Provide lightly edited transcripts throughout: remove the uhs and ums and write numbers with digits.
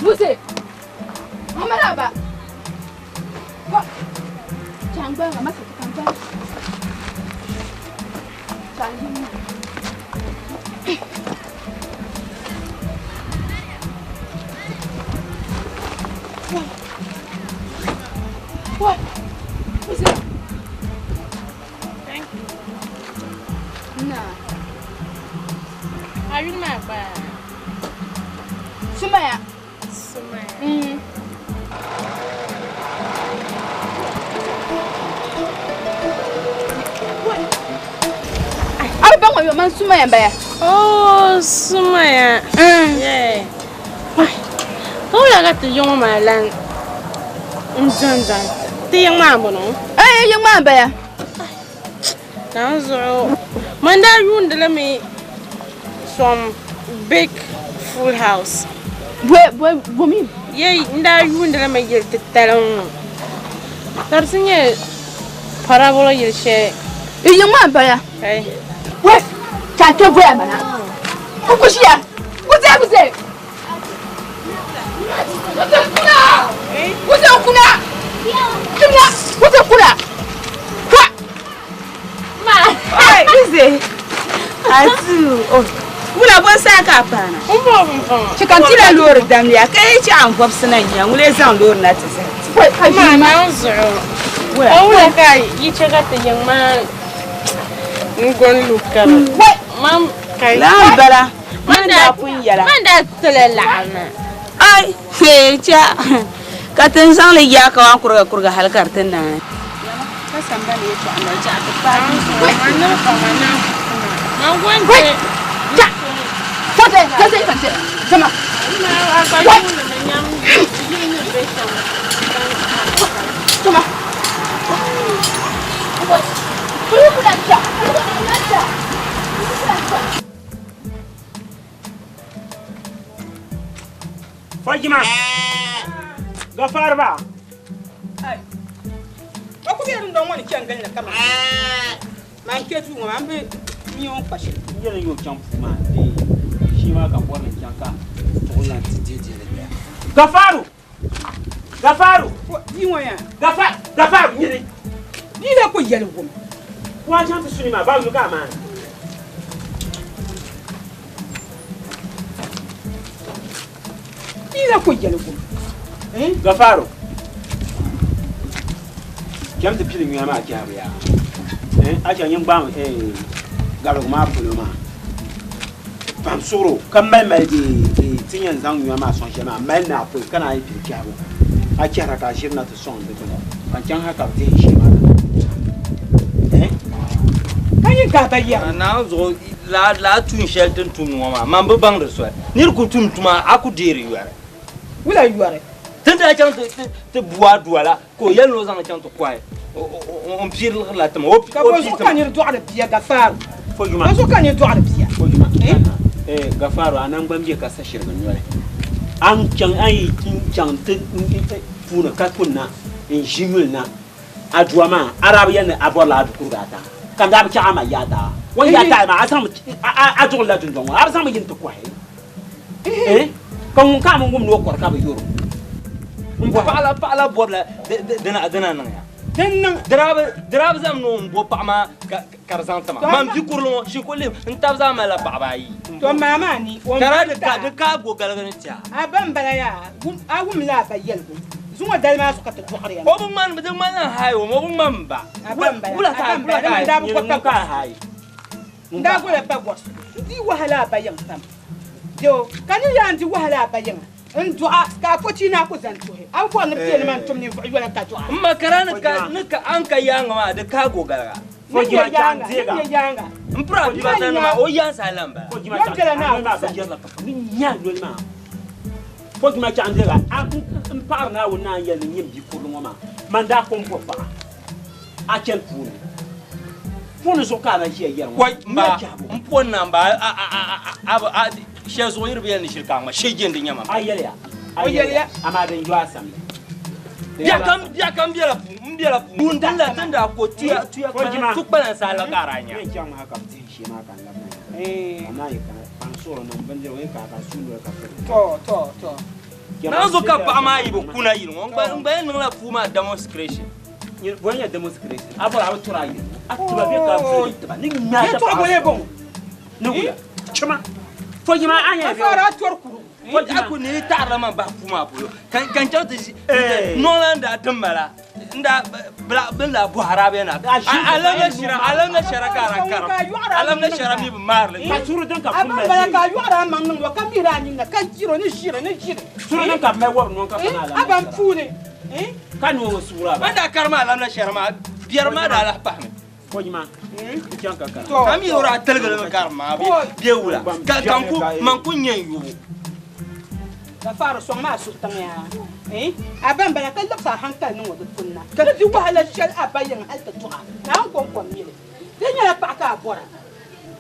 Muse. Mama ba. Wa. Changba mama sa kamba. Changi. What? What's it? Thank you. Nah. Are you my bad? Sumaya. Sumaya. Aw ba ŋɔ man Sumaya baya. Oh, Sumaya. Yeah. Ka wula ka ti yiŋ maa lan n zɔn ti yiŋ maa bɔno? Eh, yiŋ maa baya. Na n zuɣu man daa yuundili mi some big full house. Bwe bwe bumi. Ye n daa yuundili mi yili titali ŋɔ. Ka di ti nyɛ parabolo yili shɛli. Yiŋ maa baya. Hey. We, cha ke boya mana. Ku kushiya. Kuze kuze. Kuze kuna. Kuze kuna. Kimna, kuze kuna. Kwa. Ma. Oi, Uze. Atu. Oh. Wula bo sa ka pana. Mbo mbo. Chikantila loori damliya ka yi chɛ an vɔbisi na nya ŋun zaŋ loori na ti zali. We, Ma na n zuɣu. Wula. O wula ka yi chɛ ka ti yiŋ maa n gɔn lu kari. We. Mam ka Laa bala. Man Man daa pun yɛla. Man daa tila laɣim na. Ai, fee cha. Ka ti n zaŋ li yaa ka wan kuriga kuriga hali ka di ti naai. Ka sambani yɛltɔɣa mali chaɣ ti paai. Man niŋ pa man na Man gɔn We. ti. Cha. Kante, kante, kante. Sama. Ma a gba yuuni mi nyam yili ni be shɛm. Sama. We. Kuyu kuna cha. Kuyu kuna cha. Kuyu kuna cha. Fajima. Gafar ba. Ba ku bɛ dɔn ŋɔni chɛn gili ni kama. Man kpe duu ŋɔ maa n bi mi o ni kpa shɛli. N yɛli yo chaŋ puu maa di shii maa ka n bɔri ni n chaŋ ka tuɣuli na ti dihi dihili gbaya. Gafaru! Gafaru! Bia ŋɔ yaa. Gafa Gafaru nyini. Bia la ku yɛli wum. Waa chaŋ ti suni maa ba yuli ka a maani. Bia la ku yɛli wum. Gafaru. Cham ti pili nyuya maa kpɛhibu yaa. A chɛ nyin gbaam garigu maa polo maa. Pam suɣuro ka mali mali di ti yɛn zaŋ nyuya maa sɔŋ shɛli maa mali na apoi ka naan yi pili kpɛhibu. A chɛhira ka a ʒiri na ti sɔŋ di gbuni ka n chaŋ ha ka bi dihi shee maa. Ka nyin gahi ba yɛri. Naawuni zuɣu laa tuun shɛli tin tum ŋɔ maa man bi baŋdi soli. Nira ku tum tuma a ku deeri yɔri. Wula yɔri? Tin daa chaŋ ti bu aduwa la ka o yɛli ni o zaŋ chaŋ ti kɔhi n piiri liɣiri la tima. O Ka bɔ zuɣu ka nira dɔɣiri bia Gafaru? Fojuma. Bɔ zuɣu ka nira dɔɣiri bia? Fojuma. Gafaru a nangbani bɛ ka sa shirigi noli. An chaŋ an yi chaŋ ti puuni ka kunna n ʒi nyuli na aduwa maa arabi yɛli ni a bɔrila adu kuriga ata ka n daa bi chaɣ a ma yaata o yaata maa a zaŋmi a duɣulila dundɔŋ ŋɔ a bi zaŋmi yini ti kɔhi ka ŋun ka a mi wum ni o kɔri ka bi yoro. Paɣa la bɔrila dina niŋ ya. Din niŋ. Dirabi zaŋ ni o bo paɣa maa ka di zaŋ tima. Man bi kurili ŋɔ shikuru lihim n tabi zaa malila paɣaba ayi. To maa maa ni o Kara di ka go galigi ni tiɛha. A ba n bala yaa a wumla a ba yɛligu zuŋɔ dali maa zuɣu ka ti dɔɣiri ya. O bi ŋmani di ŋmanila hayi o bi ŋmani ba. A ba n bala. Wula ka A ba n bala. wula ka N daa bi Nyini kɔ ŋun ka a hayi. N daa gola pa gɔrisi. N di wahala a ba yiŋ pam. Yo ka ni yaa n di wahala a ba yiŋa. N dɔɣa ka a fo chi na ku zaŋ tuhi. A bi bɔri ni bɛ ni man tum ninvuɣu yola ka dɔɣa. N ma kara ni ka ni ka an ka yaaŋa maa di ka go galiga. Fojima Ni nyɛ yaaŋa, chaŋ deega. ni nyɛ yaaŋa. N pira bi ba sani maa o yaan saa lan bala. Fojima Yɔn chaŋ biɛla naa a noli maa wusa. bi yɛrila ka ni nya noli maa. Fojima chaŋ deega a n paɣiri Naawuni naan yɛli ni nyim bi kurili ŋɔ maa man daa ko n bo paɣa a chani puuni. Puuni zuɣu ka a na ʒiya yɛri ŋɔ. Kɔi n ba Nya kpɛhibu. n pon na n ba a shɛli zuɣu yiri bi yɛli ni shiri ka ŋma shee jɛndi nyɛma. A yɛliya. A O yɛliya. Amaa din yo a samli. Biɛ kam biɛla puu n biɛla puu. Puuni din la tin daa ko tuya tuya Fojima. tu kpalan saa la ka a daa nya. N chaŋ maa ka bi dihi shee maa ka n labi na. Ka naa yi kana pan suɣuri niŋ bindirigu yi ka ka suu noli ka piri. To to to. Na zo ka paɣa maa yi bi kuna yili ŋɔ n gba yɛn niŋla puu maa demonstration. Bɔ nyɛ demonstration a bɔra a bi tura yili a tiba bɛ ka vili tiba ni ŋmɛ a Yɛltɔɣa bɔ yɛ bɔŋɔ. Ni wula chima fo yima a nyɛ A fara a tori kuru. A ku ni taɣarila man bahi puu maa polo ka n chaŋ ti ʒi nɔŋla n daa tim ma la n daa bila bin daa bɔhi Arabia na alam na shira alam na shira ka ara karim alam na shira mi bi maarili ka suru din ka A pun ban bala mali ka a yɔɣiri a maŋ niŋ wa ka miri a nini ka jiro ni ʒiri ni ʒiri. Suru din ka mali wɔbi nɔŋ ka kana alam A ban puuni. Ka noo ŋɔ suura ba Ban daa karim alam na shira maa biɛri maa daa lahi pahimi. Fo yima n chaŋ ka karim. Ka mi yɔri a tiligili mi karim maa bɛ wula ka kan ku man ku nyɛ n yubu. Ka faari sɔŋ maa suhu tiŋ yaa. A ban bala ka labisi a hankali niŋ o di punna. Ka di wahala shɛli a ba yiŋ hali ti tɔɣa. Naa n kom mili. Di nyɛla paɣa ka a bɔra.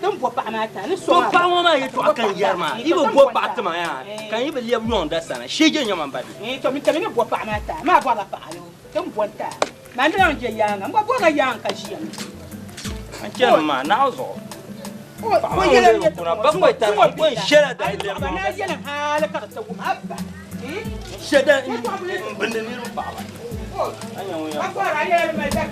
Din bo paɣa maa ta ni sɔŋ a. To paɣa ŋɔ maa yɛltɔɣa kan yɛri maa. Yi bi bo paɣa tima yaa. Kan yi bi lɛbi yɔŋ da sana. Shee je nyɛ man ba bi. To mi tami ni bo paɣa maa ta. Maa bɔrila paɣa yo. Din bo n ta. Maa ni laŋ je yaaŋa. N gba bɔrila yaaŋa ka ʒiya mi. An chani maa naɣ zuɣu. O yɛla n yɛltɔɣa Kuna bakwai tara n ko n shɛla da Ayi tɔɣa ba naa yɛli haali ka di ti wum a ba. Shɛda n bindi niriba paɣaba. An nyɛ ŋun yɛn A bɔra a yɛla mali da.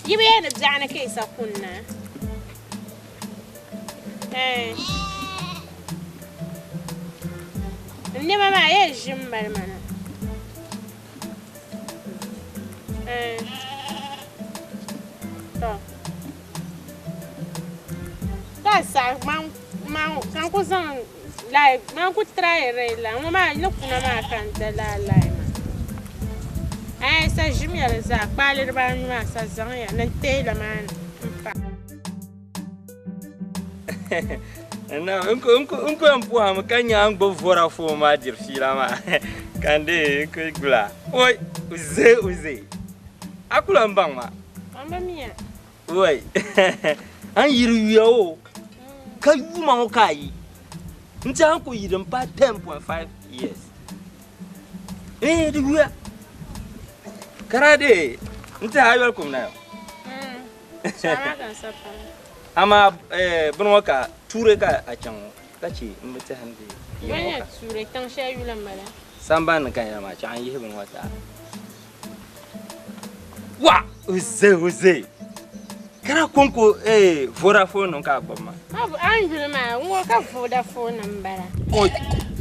Yibi ni biɛɣuni ka yi sa kunna. N nɛma maa yɛn ʒi m mali ma na. To. Ka saɣi man kan ku zaŋ lai man ku try rai la ŋɔ maa ni kuna maa ka n da laa lai maa. Sa ʒim ya li zaa kpaali dibaanu maa sa zaŋ ya ni n teela maa ni n pa. Na n ko yɛn puhami ka nya n gbubi Vodafone maa diri fiila maa ka n dee n ku gula. Oi, uze uze. A ku lan baŋ ma. An ba miya. Oi. An yiri yuya o. Ka yuma ŋɔ ka a yi. N ti an ku yi din pahi 10.5 years. Di yuya. Kara dee n ti a yoli kum na yo. Sama kan sa pam. Ama bini ŋɔ ka tuure ka a chaŋ ŋɔ ka che n bi tɛhi n di Bɛ nyɛ tuure tiŋ shɛli yuli n bala. Samban ni ka yɛli maa chaŋ n yihi bini ŋɔ taa. Wa uze uze. Kara konko Vodafone nim ka a gbubi maa. An yuli maa n ŋɔ ka Vodafone n bala. O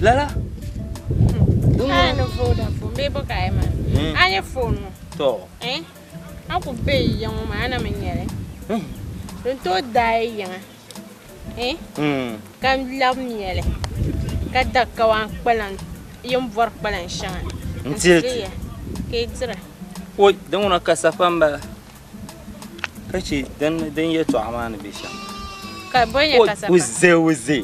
lala. A ni Vodafone bee bɔ ka a yɛ maa. A nyɛ phone ŋɔ. To. An ku be yiŋ ŋɔ maa a na mi nyɛli. Din tooi daai yiŋa. Ka labi nyɛli. Ka da kawan kpalan yin bɔri kpalan shɛŋa. N tiri ti. Ka i dira. Oi, din ŋuna ka safa n bala. Ka che din yɛltɔɣa maa ni be shɛm. Ka bɔ nyɛ ka safa? Uze uze.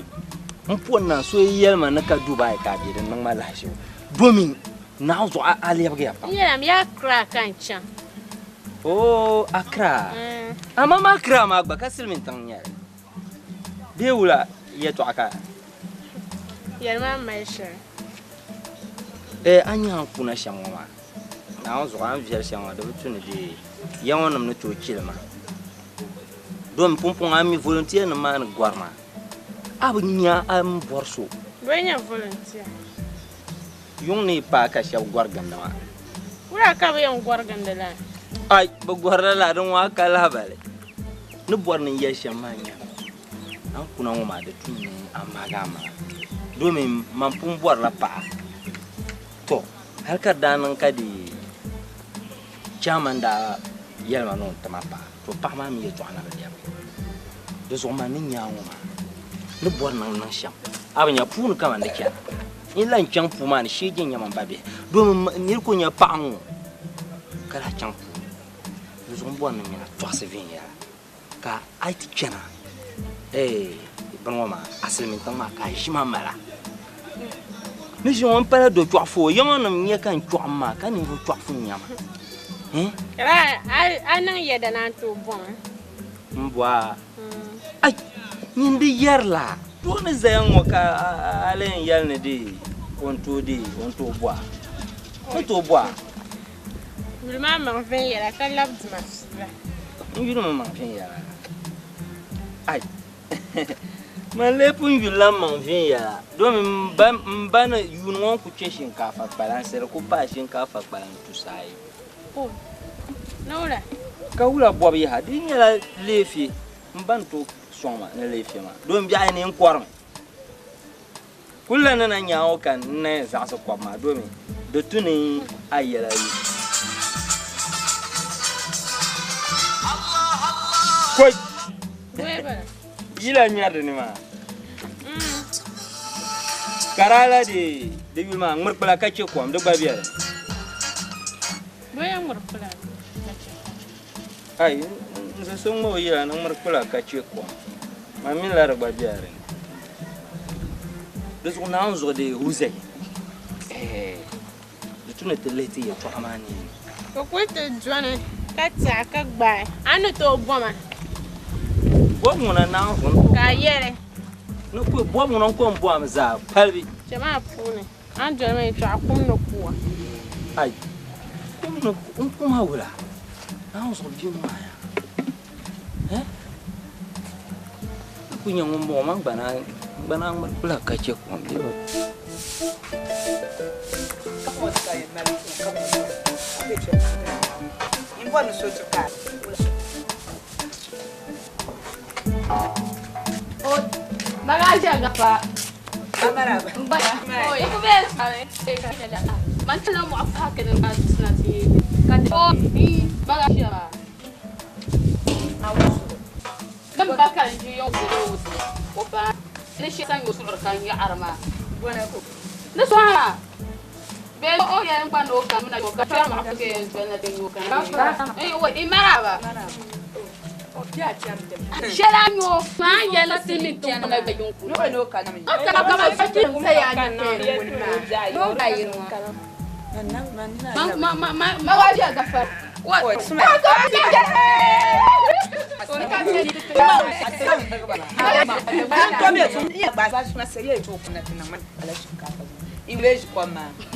N pɔri na so yɛli ma ni ka Dubai ka a be din niŋ ma lahaʒibu. Domin naɣ zuɣu a lɛbigiya pam. N yɛla m yaa Accra ka n chaŋ. Oh, Accra. Amma ma Accra maa gba ka silimiin tiŋ nyɛli. Bee wula yɛltɔɣa ka? Yɛli maa mali shɛli. A nya n kuna shɛm ŋɔ maa. Naawuni zuɣu a ni viɛli shɛm ŋɔ di bi tu ni dee ya ŋɔ nim ni tooi chili ma. Domi pumpɔŋ a mi volunteer nim maa ni gɔri maa. A bi nya a ni bɔri so. Bɛ nyɛ volunteer. Yuŋ ni paai ka shɛba gɔri gindi maa. Wula Wula ka bɛ yɛn gɔrigindi la? Ai, bɛ gɔrila la, din ŋɔ a ka lahibali. Ni bɔri ni n yɛli shɛm maa n-nyɛ, a ni kuna ŋɔ maa di tum ni a maagi a maŋa, domin man pun bɔrila paɣa. Tɔ, hali ka di daa niŋ ka di chairman daa yɛli ma ni o ni ti ma paɣa, tɔ paɣa maa mi yɛltɔɣa na bi lɛbigi. Di zuɣu man ni nya a ŋɔ maa, ni bɔri ni n niŋ shɛm, a bi nya puuni ka man di chana. N lan chaŋ puu maa ni shee je n-nya man ba bihi, domin nir ku nya paɣa ŋɔ ka lahi chaŋ puuni. Di zuɣu m bɔri ni m mini a tɔɣisi viɛnyɛla ka a yi ti chana bini ŋɔ maa, a silimiin tiŋ maa ka a ʒi ma mala. Ni ʒi ŋɔ m pala do chɔɣifu o, ya ŋɔ nim nya ka n chɔɣim maa ka ninvuɣ chɔɣifu n-nya ma. A niŋ yɛda ni a ni tooi bɔŋ a? M bɔ a. Ai! Nyin di yɛrila doo ni zaya ŋɔ ka a lee yɛn yɛli ni di o ni tooi di o ni tooi bɔ a. O ni tooi bɔ a. Yuli maa maŋ viɛnyɛla ka labi dima fiila. N yuli mi maŋ viɛnyɛla. Ai! Man lee pun yulila m maŋ viɛnyɛla domin m ba ni yuuni ŋɔ n-ku kpe shinkaafa kpalansi di ku paai shinkaafa kpalan tusaayi. Ka wula bɔbu yaha? Di yi nyɛla leefe, m ba ni tooi sɔŋ ma ni leefe maa, domi biɛɣu yi ni n kɔrimi. Kulila ni na nya o ka n na yɛn zaɣisi kɔbu maa domi di tu ni a yɛla yi. Koi! Yila ŋmɛri di ni maa. Ka daa la di di yuli maa ŋmurikpula ka chɛ kom, di gba be di. Bɔya ŋmurikpula ka chɛ kom. Ai, n zo so ŋma o yila ni ŋmurikpula ka chɛ kom. Man mi la di gba bela di ni. Di zuɣu Naawuni zuɣu di huzai. Di tu ni ti lihi ti yɛtɔɣa maa nini. Ka kuli ti dɔni ka tiɛhi ka gbaai, a ni tooi bɔma. Bɔbu ŋuna Naawuni zuɣu n-tooi Ka a yɛli. Ni kuli bɔbu ŋuna n-ko m-bɔhim zaa palibi. Kpɛ maa puuni, a ni doli ma yɛtɔɣa kum ni ku a. Ai, kum ni n kum a wula? Naawuni zuɣu bia ŋɔ maa yaa. Eh? N ku nya ŋun bɔŋɔ man gba naan gba naan ŋmiri kpula ka chɛ kom bee bi.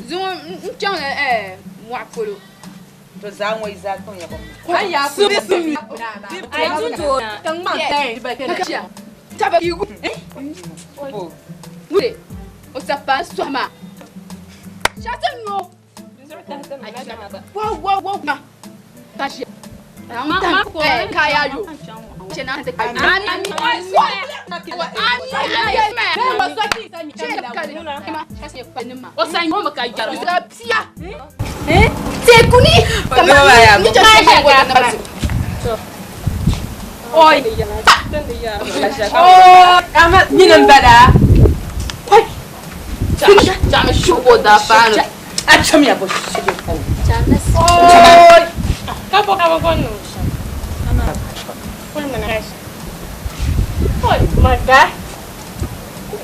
Zuŋɔ n chaŋla mɔɣu polo.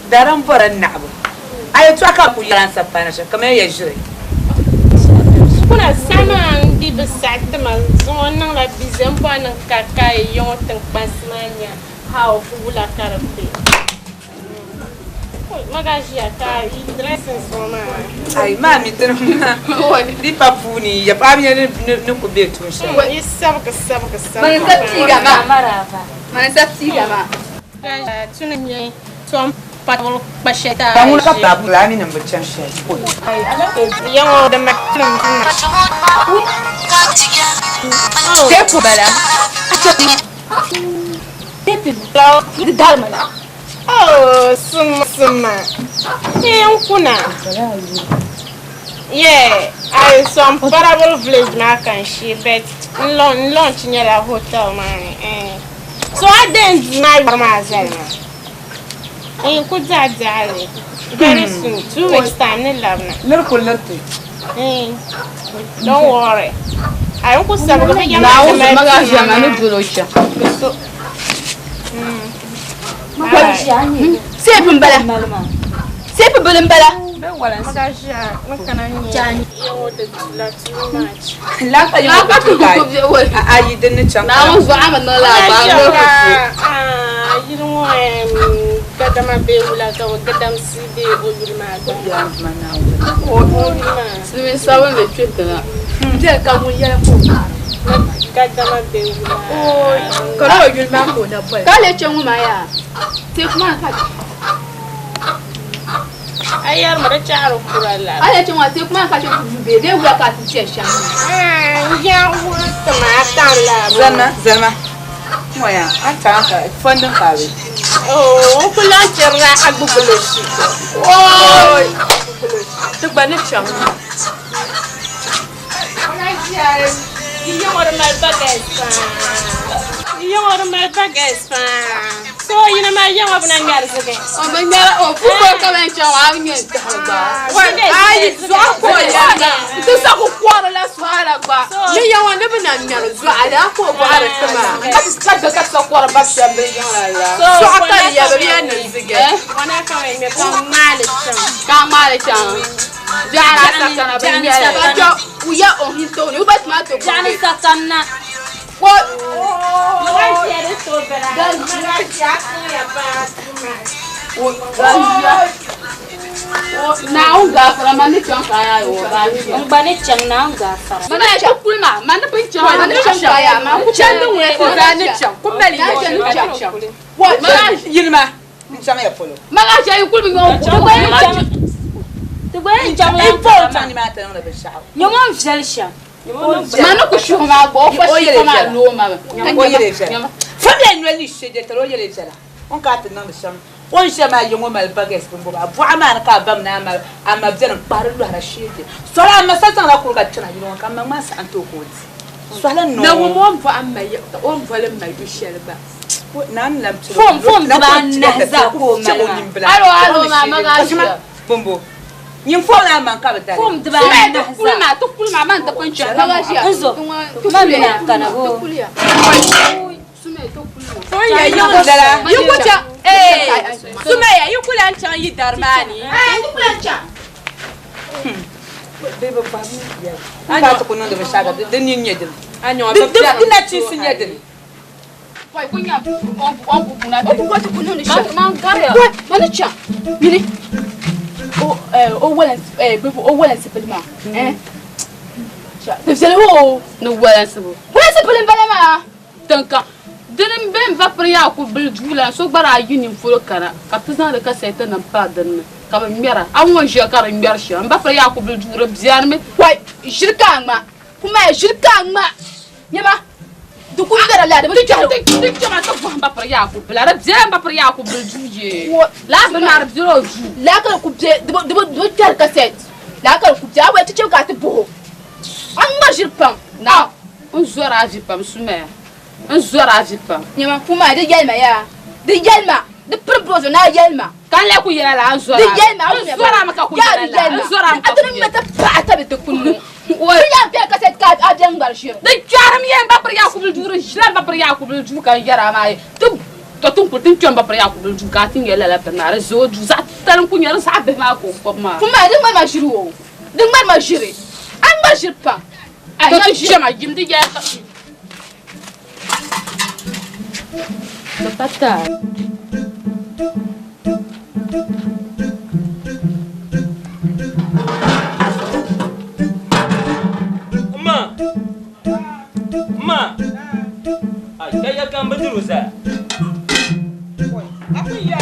Dari m-bɔri n naɣibu. A yɛtɔɣa ka bɛ kuli yɛli a ni sabi paai na shɛm kamani ya ʒiri. Kuna sama n di bi saɣi ti ma zuŋɔ n niŋla bizi n bɔri ni n ka ka yi yiŋɔ tiŋkpansi maa nya how wula ka di be. Ma ka ʒiya ka yi dressing zuŋɔ maa. Ai maa mi ti di pa puuni ya paɣa mi ni ku be tuun shɛli. Yi sabigi sabigi sabigi. Mani sa piiga maa. Mani sa piiga maa. Tuni nyɛ tom patibili kpa shɛli Ka ŋuna ka babu la mi nim bi chani shɛli. Yaŋɔ di ma nim na. Tepu bala. Tepu di darima la. Oh, suma suma. Eh, n kuna. Yeah, I some parable village ma kan shi but n launch nyɛla hotel maa ni. Eh. So I didn't my ma zali ma. N ku daa daali. Very soon, 2 weeks time ni labna. Nir ku liriti. Eh. Don't worry. I don't sabu ka yama. Naawuni maga ʒiɛma ni dolo chaŋ. So. Seepu n-bala. Seepu bili n-bala. Ayi din ni chaŋ. Naawuni zuɣu ama niŋ la ba Yili ŋɔ gadama bee wula ka gadam si bee o yuli maa gba. Silimiin sabinli kpe tiŋa. Biɛli ka ŋun yɛli ka o Gadama bee wula. Ka o yuli maa ka o na boli. Ka lee che ŋɔ maa yaa. Teeku maa ka. A yɛri mi di chaɣiri kura la. A lee che ŋɔ maa teeku maa ka che ku bee dee wula ka a ti chɛ shɛm. N yaa wuhi tima a tam la. Zalima, zalima. Ŋɔ yaa, a taŋ ka funding ka bi. Oh, n ku lan chɛrila a gbubili shi. Oi! Ti gba ni chaŋ. Yi ŋɔ di mali baguettes paa. Yi ŋɔ di mali baguettes paa. So yina maa yi ŋɔ bina ŋmɛri zigi. O bi ŋmɛra o pumpɔ ka bɛn chaŋ a bi ŋmɛ n-taɣiri gba. Ayi, zuɣu ka o yɛli. Ti sa ku kɔri la suɣa la gba. Ni ya ŋɔ ni bi na ŋmɛri zuɣu daa ka o bɔhiri ti maa. Ka ka ka sa kɔri ba shɛm bin yiŋ la la. Suɣa ka di yɛ bi yɛn ni zigi. Ŋɔna ka bɛ ŋmɛ ka ŋmaali chaŋ. Ka ŋmaali chaŋ. Biɛɣu daa sakana bi ŋmɛri. Ka chɛ o yɛ o hinto ni o ba tomato Biɛɣu ni sakana. What? Naawuni gaafara man ni chaŋ ka a yaa o ba N gba ni chaŋ Naawuni gaafara. Mana ya chaŋ kuli maa man ni pun chaŋ man ni chaŋ ka yaa man ku Chandi ŋuna ti zaa ni chaŋ ku mali Naa yɔ chaŋ ni chaŋ. Mana yilima n chaŋ ya polo. Maga chaŋ yi kuli bi ŋɔ Ti gba yɛn chaŋ. Ti gba yɛn chaŋ I lan pa o kara chaŋ maa. ni maa ti niŋdi binshaɣu. Nyɛ ŋɔ n viɛli shɛm. Man ni ku shuhi maa gba o fa O shi yɛli maa viɛla. loo ma mi. O yɛli viɛla. Famila noli ni she je tari o yɛli viɛla. O ni ka ti niŋdi shɛm. O ni shɛm maa yiŋ o mali baguettes bin bɔba. Bɔɣa maa ni ka a bam ni a ma a ma bɛni n kpahiri lɔhira sheegi. Sɔla a ma sa zaŋla kuriga chana yili ŋɔ ka ma ŋmaa saɣim ti o ka o di. Sɔla noo. Na wum o ni bɔhi m ma ya o ni boli m ma yu shɛli gba. Naa ni lan pili o. Fom fom Na dibaa ko tigɛ anahi zaa ka o chɛ mali o maa. nimbila. Alo alo O ni maa sheegi. maga Kashima ʒiya. bɔmbo. Nyin fom na man ka bi dali. Fom dibaa Sumaya ti anahi kuli zaa. maa ti kuli maa man ti pun chaŋ. Maga ʒiya. Nzo, ma mi na kana bo. Ti kuli ya. Sumaya ti kuli maa. Fom ya yiŋ dala. Yi ku chaŋ ee Sumaya yi ku lan chaŋ yi dari maa ni. Ti N ka ti ku niŋdi binshaɣu ka di nini nyɛ dini. Di nachiinsi nyɛ dini. Wai ku nya o ku kuna ti. O ku ti ku niŋdi shɛm. Man gariya. Wai man ni chaŋ. Yini. O o walansi bibi o walansi bili maa. Eh. Ti viɛli o. Ni walansi bo. Walansi bili n-bala maa. Tinka. Dini m-be n va piri yaa ku bili duu la so gba daa yi ninpolo kana ka ti zaŋdi kasɛti nim pa dinni ka bi ŋmɛra. A ŋɔ ʒiya ka di ŋmɛri shɛm. N ba piri yaa ku bili duu di biɛni mi. Wai ʒiri ka a ŋma. Kuma ya ʒiri ka a ŋma. Nyɛma di ku ŋmɛra la di bi Ti kpɛhiri. ti kpɛma ti bɔhi n ba piri yaa ku bila di biɛla n ba piri yaa ku bili duu yee. Laa bini maa di biɛla o duu. Laa ka di ku bɛ di bi kpɛhiri kasɛti. Laa ka di ku bɛ a wai ti chɛ ka a ti bɔhi o. A ŋma ʒiri pam. Na n zɔri a vi pam Sumaya. N zɔri a vi pam. Nyɛma kuma di yɛlima yaa. Di yɛlima di piri buro zuɣu na yɛlima. Ka n lee ku yɛla la n zɔri Di a. yɛlima a N zɔri a mi ka ku Yaa di yɛla la. N yɛlima. zɔri a mi ka A ti ku ni yɛla. ŋmɛ ti paɣa tabi ti kunu. Ti yaa bɛ kasɛti ka a bɛ ŋmari ʒiri. Di kpɛrimi yɛn ba piri yaa ku bili duu di ʒila n ba piri yaa ku bili duu ka n yɛra maa ye. Ti to tin kuli tin kpɛ n ba piri yaa ku bili duu ka a ti nyɛ lala bini maa di ʒɛ o duu zaɣ titali n ku nyɛ di zaɣ bihi maa ka o kpabi maa. Kuma di ŋmari ma ʒiri o. Di ŋmari ma ʒiri. A ŋmari ʒiri pam. A To ŋmari ti ʒiri. kpɛma yim di yɛla ka. Di pa taai. Ma! Ma! Ai, kai ya kan bindirigu zaya. A ku yaa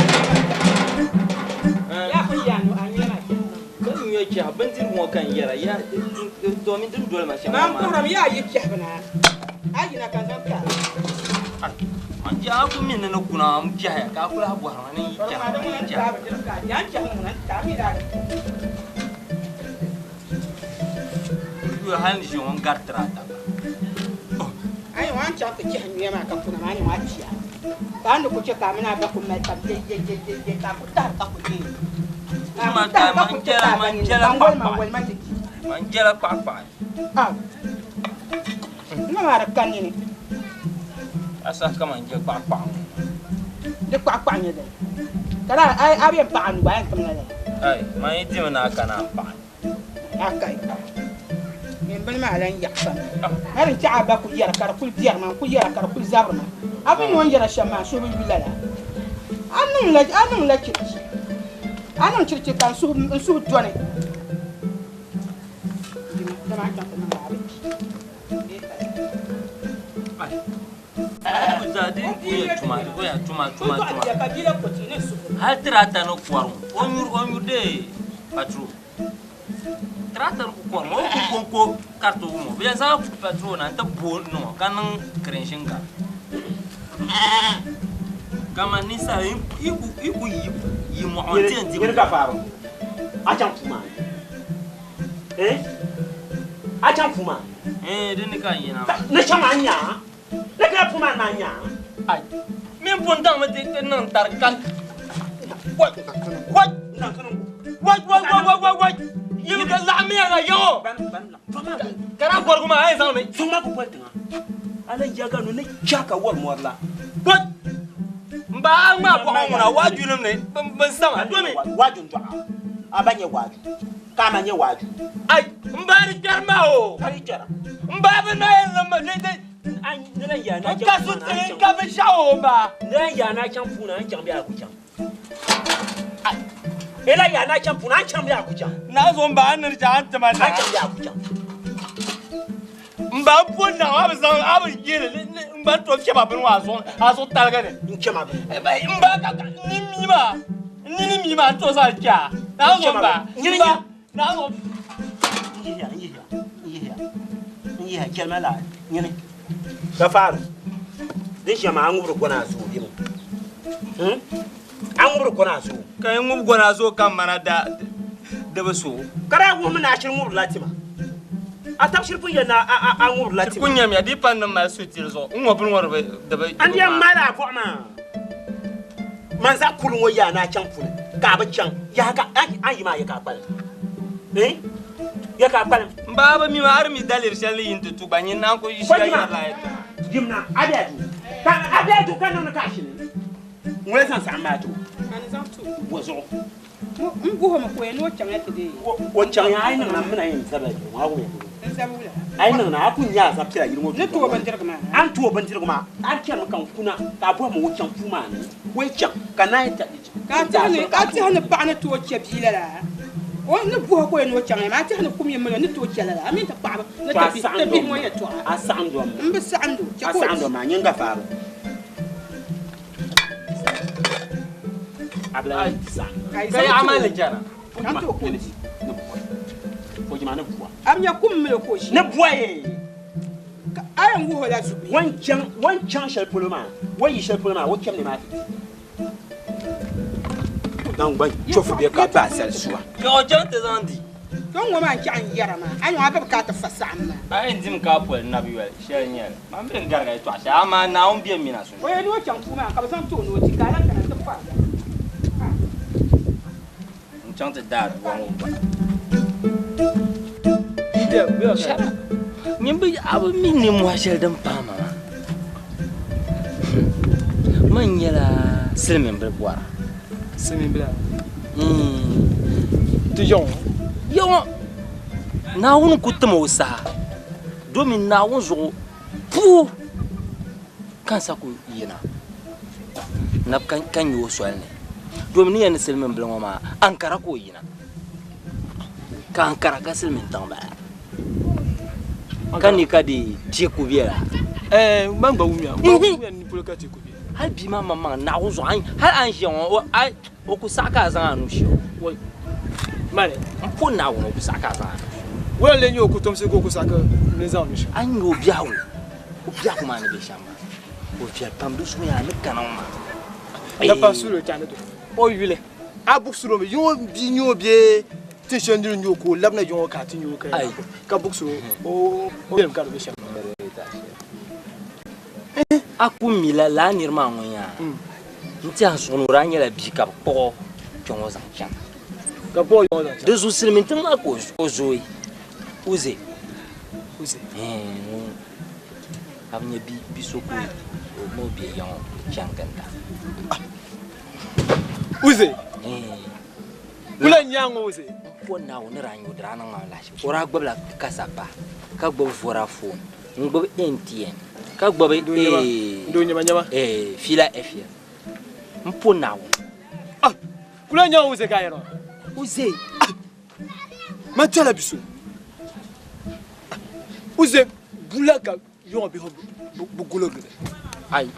Ya ku yaa no a nyɛla maa kpɛhi. Ka n yɛ kpɛhi bindirigu ŋɔ ka n yɛra ya domin din doli ma shɛm Man maa. kuhirimi yaa yi kpɛhi bi na. A yina ka n zaŋ ti a. Man jɛ a ku mi ni ni kuna n biɛhiya ka a ku lahi bɔhiri ma ni n yi Bɔri maa chɛhi di ma ŋuna n n yi ti a chɛhi. bindirigu ka a di. A ni chɛhi ŋuna n ti a mi daa di. Yuya hali ni ʒiya ŋɔ n gari tiraata gba. A yi ŋɔ a ni chaŋ ti chɛhi nyuya maa ka kuna maa ni ŋɔ a kpiya. Ka a ni ku chɛ ka a mini a ba ku mali tab ye ye ye ye ye ka a ku tahiri ka ku deei. Ka a ku tahiri ka ku chɛ ka a ba nini man wali man wali man ti di. Man jɛla kpaɣikpaɣi. Aw. N maa di ka nini. A saha ka man jɛ kpaɣikpaɣi ŋɔ. Di kpaɣikpaɣi nyɛ dini. Ka daa a bɛ yɛn paɣi a nuu gba a yɛn timla lala. Ai, man yi dimi ni a kana a paɣi. A kai. Nyin bini maa lan yaɣi pam. Hali n chɛ a ba ku yɛra ka di kuli biɛri ma, n ku yɛra ka di kuli zabiri ma. A bi ni o ni yɛra shɛm maa, n suhu bi yu lala. A niŋla, a niŋla chirichi. A niŋ chirichi ka n suhu, n suhu dɔni. Dima, dama a chaŋ ti niŋla a bi kpi. Bee pala. Hali tiraata ni kɔri ŋɔ o nyuri o nyuri dee patrol tiraata ni ku kɔri ŋɔ o ku konko karitogu ŋɔ bi yɛn zaŋ patrol na n ti bo niŋ o ka niŋ kirinshin gari kamani ninsal yi ku yi mɔɣu n ti yɛn di Yɛli Gafaru, a chaŋ puu maa ni? Eh? A chaŋ puu maa ni? Eh, di ni ka n yina maa. Ni chaŋ maa n-nya a? Ni kana puu maa ni maa n-nya a? Ai, min pun daŋmi ti niŋ tari ka Wai! Wai! Wai! Wai! Wai! Wai! Wai! Yili ka laɣimmiya na yaŋɔ! Ka daa gɔrigu maa a yɛn zaŋ mi. Suŋ maa ku poli tiŋa. A lan yaga nu ni cha ka wɔri mɔri la. Wai! M ba a ŋmaa bɔɣu ŋuna waajunim ni bin sama domi. Waaju n-dɔɣi a. A ba nyɛ waaju ka a ma nyɛ waaju. Ai! M ba di kpɛri ma o. Ka di kpɛra. M ba bi na yɛn niŋ ma di di. Ni lan yaa na N ka so tili n ka binshɛɣu o m ba. Ni lan yaa na chaŋ puuni a ni chaŋ bee a ku chaŋ. I lan yaa na chaŋ puuni a ni chaŋ bee a ku chaŋ. Naa zo m ba a ni di chaŋ a ni ti ma naa. A ni chaŋ bee a ku chaŋ. M ba m pun naɣ a bi zaŋ a bi yɛli ni m ba ni tooi chɛ ma bini ŋɔ a zuɣu a zuɣu taliga ni. N chɛ ma bini. M ba ka n nini mii maa n nini mii maa n tooi zaŋ chɛ a. Naa zo m ba m ba naa zo. N yihiya n yihiya n yihiya n yihiya chɛli ma laa nyini. Gafaru din ʒiya maa a ŋubiri gɔna a zuɣu bɛ A ŋubiri gɔna a zuɣu. Ka n ŋubi gɔna a zuɣu ka m mana da di bi so. Ka daa wuhimi ni a shiri ŋubirila tima. A tab shiri pun yɛli ni a ŋubirila tima. Ti ku nyamiya di pa ni mali suhutili zuɣu n ŋɔ bini ŋɔ di bi. N di yɛn ŋmaala a bɔɣu maa. Man zaɣ kurili ŋɔ yaa ni a chaŋ puni ka a bi chaŋ yaha ka a yi maa ya ka a kpalim. Eh? Ya ka a kpalim. M ba a bi mi maa a di mi daliri shɛli ni yi ni ti tu gba nyin naan ku yi shia yɛrila a yɛtɔɣa. Yimna a be a duu ka a be a duu ka niŋdi ka a shini ŋuna zaŋ saɣim maa ti o. Ka ni zaŋ ti o. Bɔ zuɣu? M guhi mi ka o yɛn ni o chaŋ ya ti deei. O chaŋ ya a yi niŋ na m mi na yɛn zabila yili ŋɔ a wum ya ti N zabi wula? A yi niŋ na a ku nya a zabi piɛla yili ŋɔ Ni ti o bindirigu maa. A ni ti o bindirigu maa a di chɛrimi ka n kuna ka a bɔhi ma o chaŋ puu maa ni o yi chaŋ ka naai ta Ka a tɛhi ni paɣa ni tooi chɛ bia lala? O ni guhi ka o yɛn ni o chaŋ ya maa, a tɛhi ni kum yi mali o ni tooi chɛ lala? A mini ti paɣaba ni ti bihi ŋɔ yɛtɔɣa. A saɣindo m. M bi saɣindo. Chɛ A ka o saɣindo maa, nyin Gafaru. A bi lahi saɣim. Ka yi Ka zaŋ yaɣa ti maa o. ni chana. Ka n ti o ka o di. Ni bua. O jima ni bua. A bi nya kum mali o ka o ʒi. Ni bua ye. Ka a yɛn wuhi o la zuɣu. O ni chaŋ, o ni chaŋ shɛli polo maa, o ni yi shɛli polo maa, o cham ni maa ti di. Naŋgban chofu bɛ ka bahi sali sua. Ka o chaŋ ti zaŋ di. To ŋɔ maa n-chaɣ n yɛra maa, a nyaŋ a bi ka ti fa saɣim maa. A yɛn dim ka a poli nabi yoli, shɛli n-nyɛ li. Man bɛ n-garigi a yɛtɔɣa shɛli, amaa Naawuni be m mini a sunsuuni. O yɛn ni o chaŋ puu maa ka bɛ zaŋ ti o ni o di, ka a lan kana nti fari ya. N chaŋ ti daai dua ŋɔ gba. Nyin bi a bi mi ninmɔhi shɛli din paai ma maa. Man nyɛla silimiinbili bɔra. Silimiinbila? Ti yaŋɔ? Yaŋɔ! Naawuni ku tim o saha domin Naawuni zuɣu puu ka n sa ku yina nab ka nya o soli ni. Domin ni yɛn ni silimiinbili ŋɔ maa Ankara ka o yina. Ka Ankara ka silimiin tiŋ bala. Ka ni ka di teeku bela. Eh, man gba wumya. N gba wumya ni polo ka teeku be. Hal bia maa maŋmaŋ naɣigu zuɣu, hal a ni ʒiya ŋɔ, o ku saɣi ka a zaŋ a nuu shih o. Wai, mali. M po Naawuni, o ku saɣi ka a zaŋ a nuu shih o. Wula n-lee nyɛ o kutomsi ka o ku saɣi ka n ni zaŋ nuu shih o? A ni nya o biɛhigu, O biɛhigu maa ni be shɛm maa, o viɛli pam, di zuɣu yaa ni kana ŋɔ maa. Dafa sulo chani to. O yuli a buɣisiri o mi yiŋɔ bia nyɛ o bee tin shɛli niri nyɛ o ka o labina yiŋɔ ka a ti nyɛ o ka ka buɣisiri o o yɛlim ka di be shɛm. A ku mi la lala niri maa ŋun yaa n tiɛha n suhu ni o daa nyɛla bia ka bɛ kpuɣi o kpe ŋɔ zaŋ chaŋ. Ka kpuɣi o yiŋɔ zaŋ chaŋ. Di zuɣu silimiin tiŋ maa ka o zooi. Uze. Uze. Ŋun a bi nyɛ bi so ka o mo bɛ yiŋɔ chaŋ ginda. Uze. Wula n-nyɛ ŋɔ Uze? N po Naawuni ni daa nyɛ o di daa niŋ ma lahiʒibu. O daa gbubila kasapa ka gbubi Vodafone n-gbubi MTN ka gbubi Fila FM. N po Naawuni. Wula n-nyɛ ŋɔ Uze ka a yɛri maa? Uze. Man tɛla bi so. Uze bula ka yɔŋɔ bihi bi gulogili.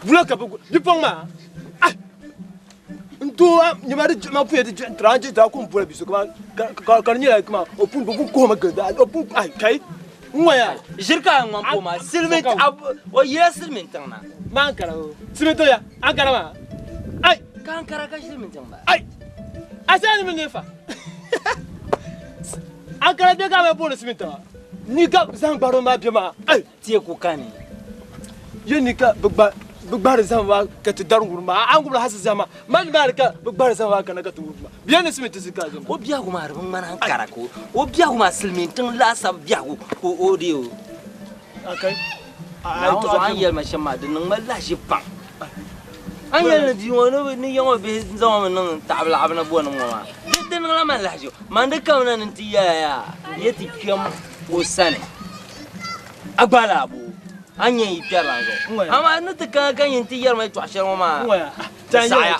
Bula ka bi bipuɣiŋ maa. N doo nyɛma di ma puya di tira n daa kum boli bi so ka ka di nyɛla kuma o pun pun kuhimi gili da o pun ai kai n ŋɔya. Ʒiri ka a ŋman po maa silimiin o yila silimiin tiŋ na. Ma Ankara o silimiin tiŋ ya Ankara maa ai. Ka Ankara ka silimiin tiŋ ba. Ai a sani mi ne fa. Ankara bɛ ka bɛ booni silimiin tiŋa ni ka zahim gbariba maa bɛ maa ai. Teeku kani. Ye ni ka bɛ gba bɛ gbahiri zahim maa ka ti dari wuri maa a ŋubila hasi zahim maa mali maani ka bɛ gbahiri zahim maa kana ka ti wuri maa bɛ ni silimiin tinsi ka zahim. O biɛhigu maa di bi ŋmani Ankara ka o biɛhigu maa silimiin tiŋ laasabu biɛhigu ka o deei o. Akai. Naawuni zuɣu a ni yɛli ma shɛm maa di niŋ ma lahiʒi pam. A ni yɛli ni bia ŋɔ ni ya ŋɔ bihi zaŋ o mi niŋ taɣibu laɣibu ni bɔnim ŋɔ maa di niŋla ma lahiʒi. Man di kamina ni n ti yɛla yaa n yɛ ti kpɛm o sani a gba laabo a ni nyɛ n yi kpɛrila n zuɣu. Amaa ni ti kana ka nyin ti yɛri ma yɛtɔɣ shɛli ŋɔ maa di saɣiya.